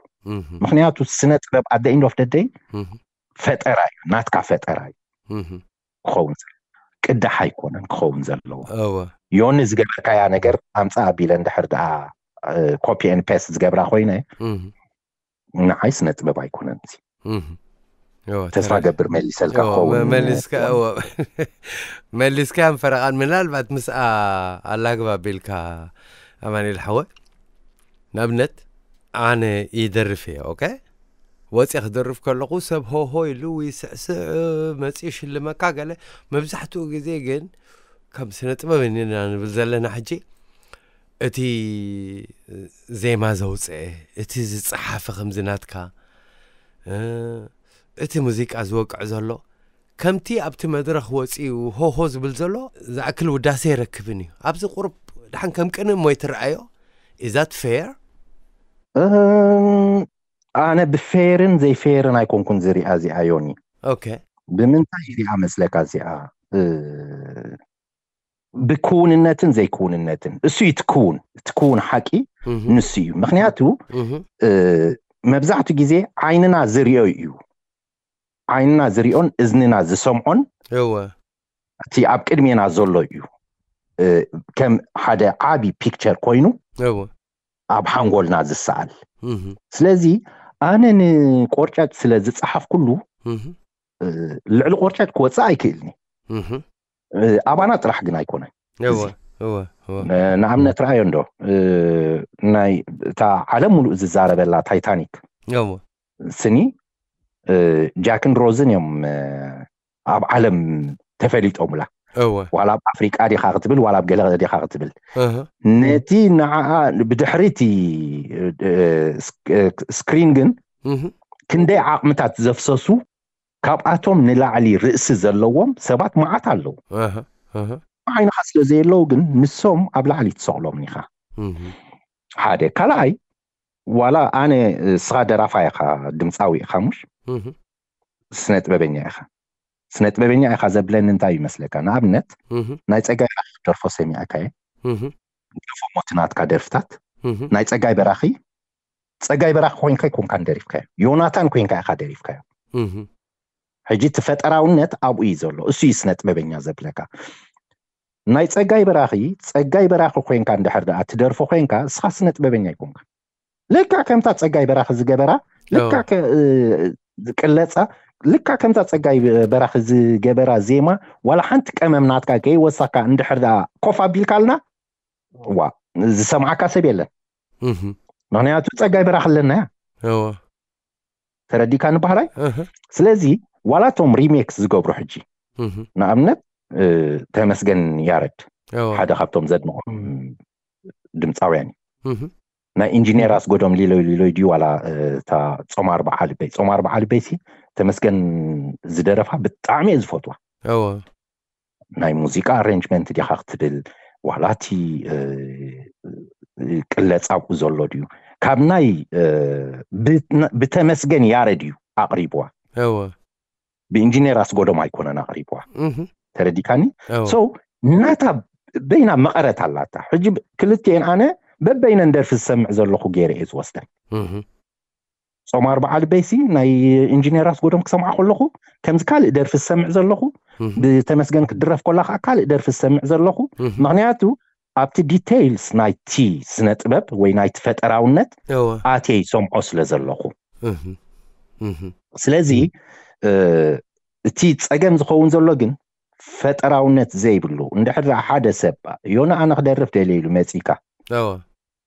ምክንያቱ ስነ ጥበብ ኣደ ኢንድ ኦፍ ደደይ ፈጠራ እዩ፣ ናትካ ፈጠራ እዩ ክኸውን ዘ- ቅዳሕ ኣይኮነን ክኸውን ዘለዎ። ዮኒ ዝገበርካያ ነገር ኣምፃ ኣቢለ እንድሕር ደኣ ኮፒ ኤን ፔስት ዝገብራ ኮይነ ንዓይ ስነ ጥበብ ኣይኮነን። ተስፋ ገብር መሊሰልካ ክኸውን መሊስካ መሊስካ ፈረቓን ምናልባት ምስኣ ኣላግባ ቢልካ ኣማኒል ሓወ ንኣብነት ኣነ ይደርፍ እየ ኦኬ ወፂ ክደርፍ ከለኹ ሰብ ሆሆ ኢሉ ይስዕስዕ መፂኡ ሽልመካ ገለ መብዛሕትኡ ግዜ ግን ከም ስነ ጥበብ ኢና ንብል ዘለና ሕጂ እቲ ዜማ ዘውፅአ እቲ ዝፀሓፈ ከምዚ ናትካ እቲ ሙዚቃ ዝወቅዕ ዘሎ ከምቲ ኣብቲ መድረኽ ወፂኡ ሆሆ ዝብል ዘሎ ዝኣክል ውዳሴ የረክብን እዩ ኣብዚ ቁሩብ ድሓን ከም ቅንእ ሞ ይትረኣዮ ኢዛት ፌር ኣነ ብፌርን ዘይፌርን ኣይኮንኩን ዝሪኣ እዚኣ ዮኒ ኦኬ ብምንታይ ይሪኣ መስለካ እዚኣ ብክውንነትን ዘይክውንነትን እሱ እዩ ትክውን ትክውን ሓቂ ንሱ እዩ ምክንያቱ መብዛሕትኡ ግዜ ዓይንና ዝሪኦ እዩ ዓይንና ዝሪኦን እዝንና ዝሰምዖን እወ እቲ ኣብ ቅድሜና ዘሎ እዩ ከም ሓደ ዓቢ ፒክቸር ኮይኑ እወ ኣብ ሓንጎልና ዝሰኣል እህ ስለዚ ኣነ ንቆርጨጭ ስለ ዝፀሓፍኩሉ እህ ልዕሊ ቆርጨጭ ክወፅእ ኣይክእልኒ እህ ኣባና ጥራሕ ግን ኣይኮነን እወ እወ እወ ንኣብነት ረኣዮ እንዶ ናይ እታ ዓለም ሙሉእ ዝዛረበላ ታይታኒክ እወ ስኒ ጃክን ሮዝን እዮም ኣብ ዓለም ተፈሊጦምላ እወ ዋላ ኣብ ኣፍሪቃ ዲኻ ክትብል ዋላ ኣብ ገለ ዲኻ ክትብል እህ ነቲ ንዓኣ ብድሕሪቲ ስክሪን ግን እህ ክንደይ ዓቕምታት ዘፍሰሱ ካብኣቶም ንላዕሊ ርእሲ ዘለዎም ሰባት መዓት ኣለዉ እህ እህ ዓይንኻ ስለ ዘየለዉ ግን ንሶም ኣብ ላዕሊ ትሰቕሎም ኢኻ እህ ሓደ ካልኣይ ዋላ ኣነ ስኻ ደራፋ ኢኻ ድምፃዊ ኢኻ ሙሽ እህ ስነ ጥበበኛ ኢኻ ስነ ጥበበኛ ኢኻ ዘብለኒ እንታይ ይመስለካ ንኣብነት እህ ናይ ፀጋይ በራኺ ክትደርፎ ሰሚዕካየ እህ ደርፎ ሞቲ ናትካ ደርፍታት እህ ናይ ፀጋይ በራኺ ፀጋይ በራኺ ኮይንካ ኣይኮንካን ደሪፍካዮ ዮናታን ኮይንካ ኢኻ ደሪፍካዮ እህ ሕጂ እቲ ፈጠራውነት ኣብኡ እዩ ዘሎ እሱ እዩ ስነ ጥበበኛ ዘብለካ ናይ ፀጋይ በራኺ ፀጋይ በራኺ ኮይንካ እንድሕር ደኣ ትደርፎ ኮይንካ እስኻ ስነ ጥበበኛ ኣይኮንካ ልካ ከምታ ፀጋይ በራኺ ዝገበራ ልካ ከ- እ፣ ዝቅለፃ ልካ ከምታ ፀጋይ በራኺ ዝገበራ ዜማ ዋላ ሓንቲ ቀመም ናትካ ከይወሳካ እንድሕር ደኣ ኮፍ ኣቢልካልና ዋ ዝሰምዓካ ሰብ የለን እህ ምክንያቱ ፀጋይ በራኺ ኣለና እወ ተረዲካ ንባህላይ እህ ስለዚ ዋላ እቶም ሪሜክስ ዝገብሩ ሕጂ እህ ንኣብነት እ፣ ተመስገን ያረድ እወ ሓደ ካብቶም ዘድንቆም ድምፃውያን እዩ እህ ናይ ኢንጂነር ኣስጎዶም ሊሎይ ሊሎይ ድዩ ዋላ እ፣ እታ ጾማር በዓል በይ ጾማር በዓል በይሲ ተመስገን ዝደረፋ ብጣዕሚ እየ ዝፈትዋ እወ ናይ ሙዚቃ ኣሬንጅመንት ዲኻ ክትብል ዋላ እቲ እ፣ ቅለፅ ኣብኡ ዘሎ ድዩ ካብ ናይ እ፣ ብ- ብተመስገን ያረድ እዩ ኣቕሪብዋ እወ ብኢንጂነር ኣስጎዶም ኣይኮነን ኣቕሪብዋ እህ ተረዲካኒ እወ so ናታ በይና መቐረት ኣላታ ሕጂ ክልቲኤን ኣነ በበይነን ደርፊ ዝሰምዕ ዘለኹ ገይረ እየ ዝወስደን እህ ጾማር በዓል በይሲ ናይ ኢንጂነር ኣስጎዶም ክሰምዓ ከለኹ ከምዚ ካልእ ደርፊ ዝሰምዕ ዘለኹ እህ ብተመስገን ክድረፍ ከላ ከዓ ካልእ ደርፊ ዝሰምዕ ዘለኹ እህ ምክንያቱ ኣብቲ ዲቴይልስ ናይቲ ስነ ጥበብ ወይ ናይቲ ፈጠራውነት እወ ኣትየ ይሰምዖ ስለ ዘለኹ እህ እህ ስለዚ እ፣ እቲ ፀገም ዝኸውን ዘሎ ግን ፈጠራውነት ዘይብሉ እንድሕር ደኣ ሓደ ሰብ ዮና ኣነ ክደርፍ ደልየ ኢሉ መፂካ እወ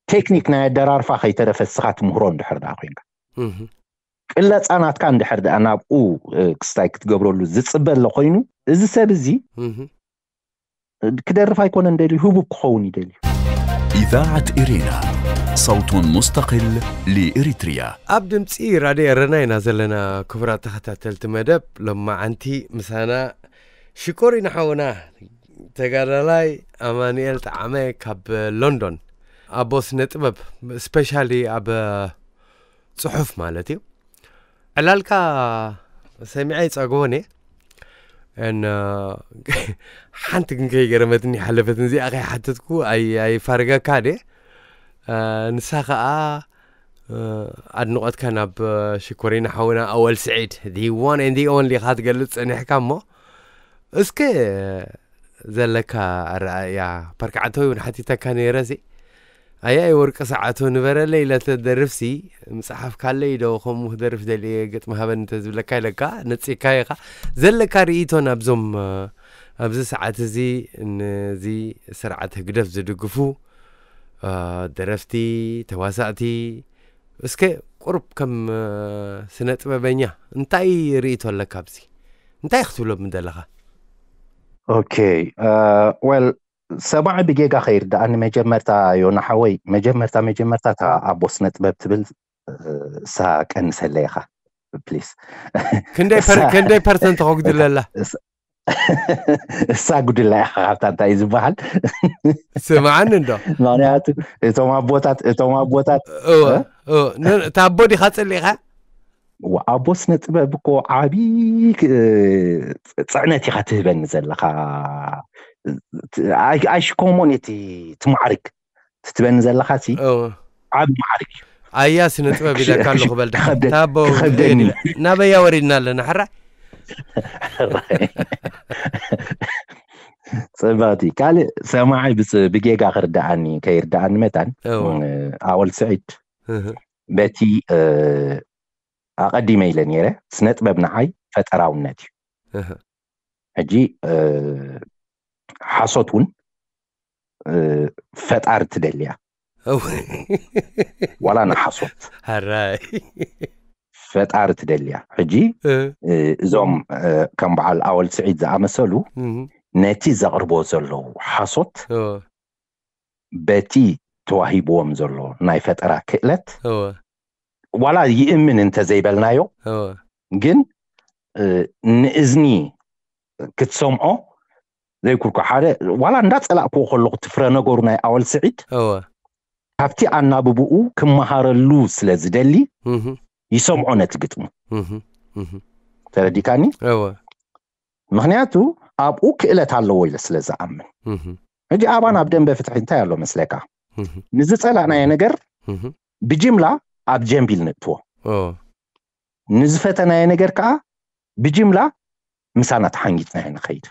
ቴክኒክ ናይ ኣደራርፋ ከይተረፈ እስኻ ትምህሮ እንድሕር ደኣ ኮይንካ እህ ቅለፃ ናትካ እንድሕር ደኣ ናብኡ እ፣ ክስታይ ክትገብረሉ ዝፅበ ኣሎ ኮይኑ እዚ ሰብ እዚ እህ ክደርፍ ኣይኮነን ደልዩ ህቡብ ክኸውን ይደልዩ إذاعة إرينا، صوت مستقل لإريتريا. ኣብ ድምፂ ራድዮ ኤረና ኢና ዘለና ክቡራት ተኸታተልቲ መደብ ሎማዓንቲ ምሳና ሽኮር ኢና ሓውና ተጋዳላይ ኣማኑኤል ጠዓመ ካብ ሎንዶን ኣቦ ስነ ጥበብ፣ ስፔሻሊ ኣብ ጽሑፍ ማለት እዩ። ዕላልካ ሰሚዐ ይጸግቦን እየ። And ሓንቲ ግን ከይገረመትኒ ሓለፈትን እዚኣ ከይሓተትኩ ኣይፋርገካ ደ። ንሳ ከዓ ኣድንቖትካ ናብ ሽኮሪና ሓውና ኣወል ስዒድ the one and the only ኢኻ ትገልጽ ጸኒሕካ እሞ፣ እስከ ዘለካ ኣረኣእያ ፓርክ ዓንተው እውን ሓቲተካ ነይረ ሲ። ኣያይ ወርቂ ሰዓቱ ንበረለይ ኢለ ተደርፍሲ፣ ምጽሓፍ ካለይ ዶ ከምኡ ክደርፍ ደልየ፣ ግጥሚ ሃበን እንተዝብለካ ኢለካ ነጺካ ኢኻ። ዘለካ ርእይቶ ናብዞም ኣብዚ ሰዓት እዚ ነዚ ስርዓት ህግደፍ ዝድግፉ ደረፍቲ፣ ተዋሳእቲ፣ እስከ ቁሩብ ከም ስነ ጥበበኛ እንታይ ርእይቶ ኣለካ ኣብዚ? እንታይ ክትብሎም ምደለኻ? ኦኬ፣ well፣ ሰማዒ ብጌጋ ከይርዳኣኒ፣ መጀመርታ ዮና ሓወይ፣ መጀመርታ መጀመርታ እታ ኣቦ ስነ ጥበብ ትብል እሳ ቀንሰለይ ኢኻ ፕሊስ። ክንደይ ፐርሰንት ተኸጉድለላ? እሳ ጉድላ ኢኻ ካብታ እንታይ እዩ ዝበሃል? ስምዓኒ እንዶ። ምክንያቱ እቶም ኣቦታት እቶም ኣቦታት እታ ኣቦ ዲኻ ጸሊኻ? ኣቦ ስነ ጥበብ እኮ ዓብዪ ጽዕነት ኢኻ ትህበኒ ዘለኻ። ኣይሽኮሞን እቲ ትማዕርግ ትትበኒ ዘለኻ ሲ ዓብ ማዕርግ እዩ። ኣያ ስነ ጥበብ ኢለካ ኣለኹ በል። ታቦ ናበያ ወሪድና ኣለና ሕራይ። ጽባቲ ካልእ ሰማዒ ብጌጋ ክርዳኣኒ ከይርዳኣኒ መታን ኣወል ስዒድ በቲ ኣቐዲመ ኢለ ነይረ፣ ስነ ጥበብ ንዓይ ፈጠራውነት እዩ። ሕጂ ሓሶት እውን ፈጣሪ ትደልያ፣ ዋላ ንሓሶት ሕራይ ፈጣሪ ትደልያ። ሕጂ እዞም ከም በዓል ኣወል ስዒድ ዝኣመሰሉ ነቲ ዘቕርቦ ዘለዉ ሓሶት በቲ ተዋሂብዎም ዘሎ ናይ ፈጠራ ክእለት ዋላ ይእምን እንተዘይበልናዮ ግን ንእዝኒ ክትሰምዖ ዘይኩርኩ ሓደ ዋላ እንዳጸላእክዎ ከለኹ ትፍረ ነገሩ ናይ ኣወል ስዒድ ካብቲ ኣናብብኡ ክመሃረሉ ስለ ዝደሊ ይሰምዖ ነቲ ግጥሙ። ተረዲካኒ? ምክንያቱ ኣብኡ ክእለት ኣለዎ ኢለ ስለ ዝኣምን። ሕጂ ኣባን ኣብ ደንበ ፍትሒ እንታይ ኣሎ መስለካ? ንዝጸላእናዮ ነገር ብጅምላ ኣብ ጀምቢል ንእትዎ፣ ንዝፈተናዮ ነገር ከዓ ብጅምላ ምሳና ተሓንጊጥናዮ ንኸይድ።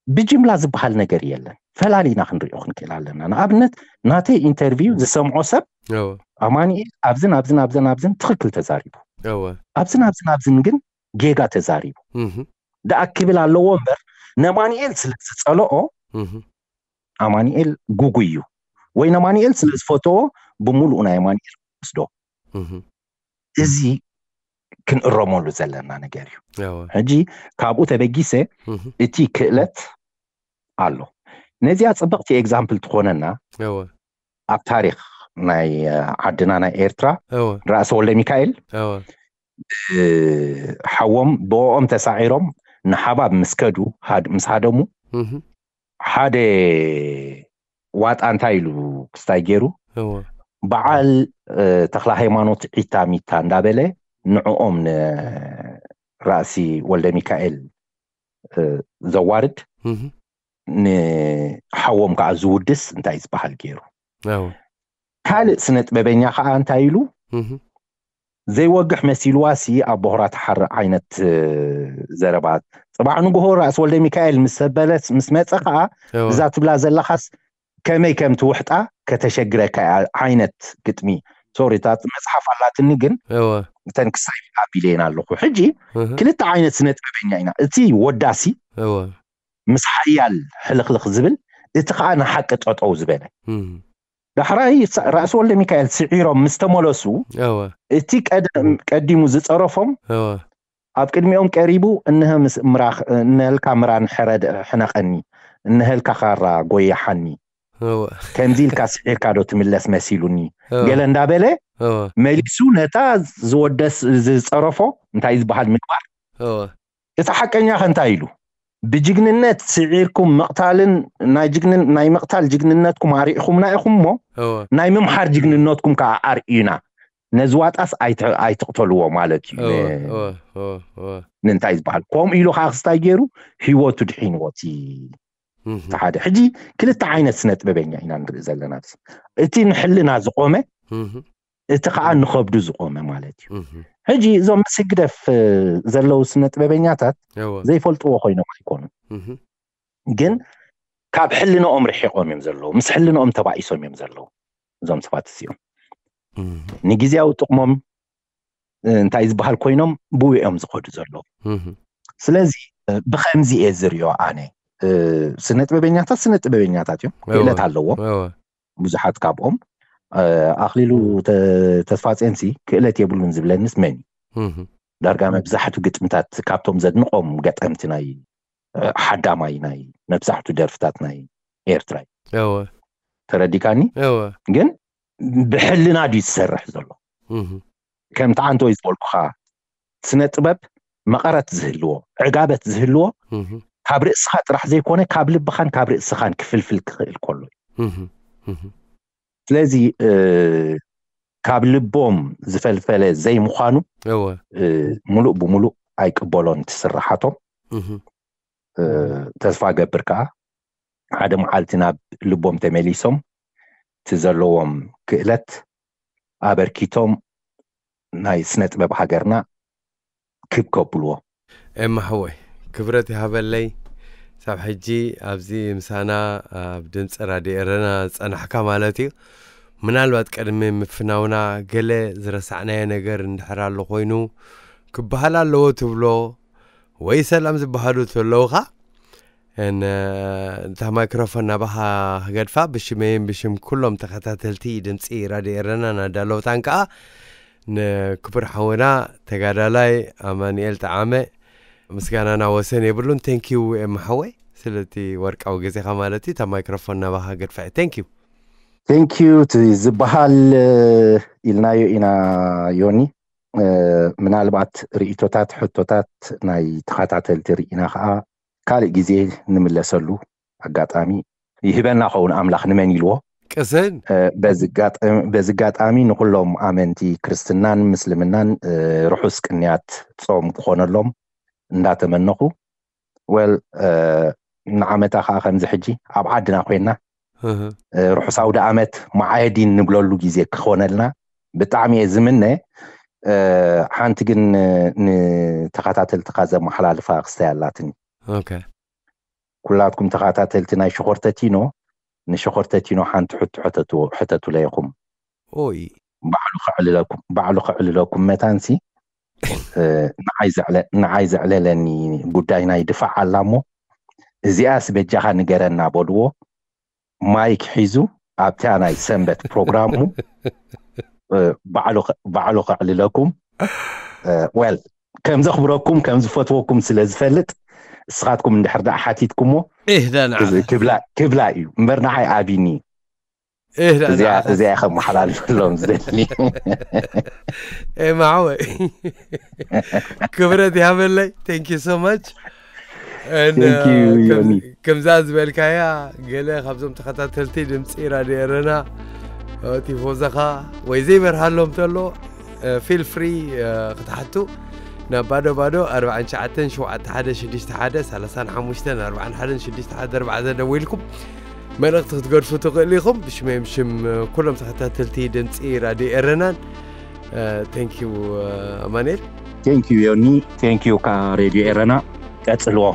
ብጅምላ ዝበሃል ነገር የለን። ፈላሊና ክንሪኦ ክንክእል ኣለና። ንኣብነት ናተይ ኢንተርቪው ዝሰምዖ ሰብ ኣማኒኤል ኣብዝን ኣብዝን ኣብዝን ኣብዝን ትኽክል ተዛሪቡ፣ ኣብዝን ኣብዝን ኣብዝን ግን ጌጋ ተዛሪቡ ደኣ ክብል ኣለዎ እምበር ነማኒኤል ስለ ዝጸልኦ ኣማኒኤል ጉጉይ እዩ ወይ ነማኒኤል ስለ ዝፈትዎ ብምሉኡ ናይ ኣማኒኤል ወስዶ እዚ ክንእረመሉ ዘለና ነገር እዩ። ሕጂ ካብኡ ተበጊሰ እቲ ክእለት ኣሎ። ነዚኣ ጽብቕቲ ኤግዛምፕል ትኾነና ኣብ ታሪኽ ናይ ዓድና ናይ ኤርትራ ራእሲ ወልደ ሚካኤል ሓዎም ብኦም ተሳዒሮም ንሓባብ ምስ ከዱ ምስ ሃደሙ ሓደ ዋጣ እንታይ ኢሉ ክስታይ ገይሩ በዓል ተክለ ሃይማኖት ዒታ ሚታ እንዳበለ ንዕኦም ንራእሲ ወልደ ሚካኤል ዘዋርድ ንሓዎም ከዓ ዝውድስ እንታይ ዝበሃል ገይሩ። ካልእ ስነ ጥበበኛ ከዓ እንታይ ኢሉ ዘይወግሕ መሲልዋ ሲ ኣብ ቦኽራ ትሓርእ ዓይነት ዘረባ። ጽባሕ ንግሆ ራእሲ ወልደ ሚካኤል ምስ ሰበለስ ምስ መጸ ከዓ እዛ ትብላ ዘለኻስ ከመይ ከም ትውሕጣ ከተሸግረካ እያ ዓይነት ግጥሚ። ሶሪ እታ መጽሓፍ ኣላትኒ ግን እተን ክሳይ ኣቢለየን ኣለኹ። ሕጂ ክልተ ዓይነት ስነ ጥበበኛ ኢና። እቲ ወዳሲ ምስ ሓያል ሕልኽልኽ ዝብል፣ እቲ ከዓ ንሓቂ ጠጠው ዝበለ። ዳሕራይ ራእሲ ወልደ ሚካኤል ስዒሮም ምስ ተመለሱ እቲ ቀዲሙ ዝፀረፎም ኣብ ቅድሚኦም ቀሪቡ እነሀ ምስ ምራኽ እነህልካ ምራን ሕረድ ሕነቐኒ እነህልካ ካራ ጎየሓኒ ከምዚ ኢልካ ስዒርካ ዶ ትምለስ መሲሉኒ ገለ እንዳበለ መሊሱ ነታ ዝወደስ ዝፀረፎ እንታይ ዝበሃል ምግባር እቲ ሓቀኛ ከ እንታይ ኢሉ ብጅግንነት ስዒርኩም ምቕታልን ናይ ጅግንን ናይ ምቕታል ጅግንነትኩም ኣርኢኹምና ኢኹም እሞ እወ ናይ ምምሓር ጅግንነትኩም ከዓ ኣርእዩና። ነዚ ዋጣስ ኣይት- ኣይትቕተልዎ ማለት እዩ። እወ ን- እወ እወ እወ ንእንታይ ዝበሃል ከምኡ ኢሉ ከዓ ክስታይ ገይሩ ህይወቱ ድሒንዎ እቲ እህ እቲ ሓደ። ሕጂ ክልተ ዓይነት ስነ ጥበበኛ ኢና ንርኢ ዘለና። እቲ ንሕልና ዝቆመ፣ እህ እቲ ከዓ ንኸብዱ ዝቆመ ማለት እዩ። እህ ሕጂ እዞም ምስ ህግደፍ እ፣ ዘለዉ ስነ ጥበበኛታት እወ ዘይፈልጥዎ ኮይኖም ኣይኮኑን፣ እህ ግን ካብ ሕልንኦም ርሒቆም እዮም ዘለዉ፣ ምስ ሕልንኦም ተባኢሶም እዮም ዘለዉ። እዞም ሰባት እዚኦም እህ ንግዜያዊ ጥቕሞም እ፣ እንታይ ዝበሃል ኮይኖም ብኡ እዮም ዝኸዱ ዘለዉ። እህ ስለዚ እ፣ ብኸምዚ እየ ዝሪኦ ኣነ። እ፣ ስነ ጥበበኛታት ስነ ጥበበኛታት እዮም፣ ክእለት ኣለዎም። እወ ብዙሓት ካብኦም እ፣ ኣኽሊሉ ተ- ተስፋጼንሲ ክእለት የብሉን ዝብለንስ መን እዩ? እህ ዳርጋ መብዛሕቱ ግጥምታት ካብቶም ዘድንቆም ገጠምቲ ናይ እ፣ ሓዳማይ ናይ መብዛሕቱ ደርፍታት ናይ ኤርትራ እዩ። እወ ተረዲካኒ? እወ ግን ብሕልና ድዩ ዝሰርሕ ዘሎ? እህ ከምቲ ኣንተ ወይ ዝበልኩኻ ስነ ጥበብ መቐረት ዝህልዎ፣ ዕጋበት ዝህልዎ እህ ካብ ርእስኻ ጥራሕ ዘይኮነ ካብ ልብኻን ካብ ርእስኻን ክፍልፍል ክኽእል ከሎ እዩ። እህ እህ ስለዚ እ፣ ካብ ልቦም ዝፈልፈለ ዘይምዃኑ እወ እ፣ ሙሉእ ብሙሉእ ኣይቅበሎን እቲ ስራሓቶም። እህ እ፣ ተስፋ ገብር ከዓ ሓደ መዓልቲ ናብ ልቦም ተመሊሶም እቲ ዘለዎም ክእለት ኣበርኪቶም ናይ ስነ ጥበብ ሃገርና ክብ ከብልዎ። ኤማ ሓወይ ክብረት ይሃበለይ። ሳብ ሕጂ ኣብዚ ምሳና ኣብ ድምፂ ራድዮ ኤረና ዝፀናሕካ ማለት እዩ። ምናልባት ቅድሚ ምፍናውና ገለ ዝረሳዕናዮ ነገር እንድሕር ኣሎ ኮይኑ ክበሃል ኣለዎ ትብሎ ወይ ሰላም ዝበሃሉ ተለውኻ እን እታ ማይክሮፎን ናባኻ ክገድፋ ብሽመይን ብሽም ኩሎም ተኸታተልቲ ድምፂ ራድዮ ኤረና ናዳለውታን ከዓ ንክቡር ሓውና ተጋዳላይ ኣማኑኤል ጠዓመ ምስጋናና ወሰን የብሉን። ቴንኪዩ ኤም ሓወይ ስለቲ ወርቃዊ ግዜኻ ማለት እዩ። እታ ማይክሮፎን ናባኻ ገድፋ እዩ። ቴንኪዩ። ቴንኪዩ እቲ ዝበሃል እ፣ ኢልናዮ ኢና ዮኒ። እ፣ ምናልባት ርእቶታት፣ ሕቶታት ናይ ተኸታተልቲ ርኢና ከዓ ካልእ ግዜ ንምለሰሉ ኣጋጣሚ ይህበና ኸውን ኣምላኽ ንመን ኢልዎ። ቅስን እ፣ በዚ ኣጋጣሚ- በዚ ኣጋጣሚ ንኩሎም ኣመንቲ ክርስትናን ምስልምናን እ፣ ርሑስ ቅንያት ጾም ክኾነሎም እንዳተመነኹ፣ ወል እ፣ ንዓመታ ከዓ ከምዚ ሕጂ ኣብ ዓድና ኮይና እህ፣ እ፣ ርሑስ ኣውደ ኣመት መዓየዲን ንብለሉ ግዜ ክኾነልና ብጣዕሚ እየ ዝምነ። እ፣ ሓንቲ ግን እ፣ ንተኸታተልትኻ ዘመሓላልፋ ክስታይ ኣላትኒ። ኦኬ ኩላትኩም ተኸታተልቲ ናይ ሸኾርተቲኖ ንሸኾርተቲኖ ሓንቲ ሕቶ ሕተቱ- ሕተቱለይኹም። ኦይ ባዕሉ ከዕልለኩም ባዕሉ ከዕልለኩም መታንሲ እ፣ ንዓይ ዘዕለ- ንዓይ ዘዕለለኒ ጉዳይ ናይ ድፋዕ ኣላ እሞ እዚኣስ በጃኻ ንገረና በልዎ። ማይክ ሒዙ ኣብታ ናይ ሰንበት ፕሮግራሙ እ፣ ባዕሉ ከ- ባዕሉ ከዕልለኩም። እ፣ ወል ከም ዘኽብረኩም ከም ዝፈትወኩም ስለ ዝፈልጥ እስኻትኩም እንድሕር ደኣ ሓቲትኩሞ ኢህ ዳና ክዝ- ክብላ ክብላ እዩ እምበር ንዓይ ኣቢኒ ኢህ ዳና እዚኣ እዚኣ ከመሓላልፈሎም ዝደሊ። ኤማ ሓወይ ክብረት ይሃበለይ። Thank you so much። And, Thank you, uh, ከም- ዮኒ። ከምዛ ዝበልካያ ገለ ካብዞም ተኸታተልቲ ድምፂ ራድዮ ኤረና ቲፎዘኻ ወይ ዘይበርሃሎም ተሎ feel free ክትሓቱ ናብ ባዶ ባዶ ኣርባዕተ ትሽዓተ ሸውዓተ ሓደ ሽዱሽተ ሓደ ሰላሳ ሓሙሽተ ኣርባዕተ ሓደ ሽዱሽተ ሓደ ኣርባዕተ ደዊልኩም መልእኽቲ ክትገድፉ ትኽእሉ ኢኹም። ብሽመይ ሽም ኩሎም ተኸታተልቲ ድምፂ ራድዮ ኤረናን thank you ኣማኑኤል። Thank you ዮኒ። Thank you ካ ሬድዮ ኤረና ቀጽልዎ።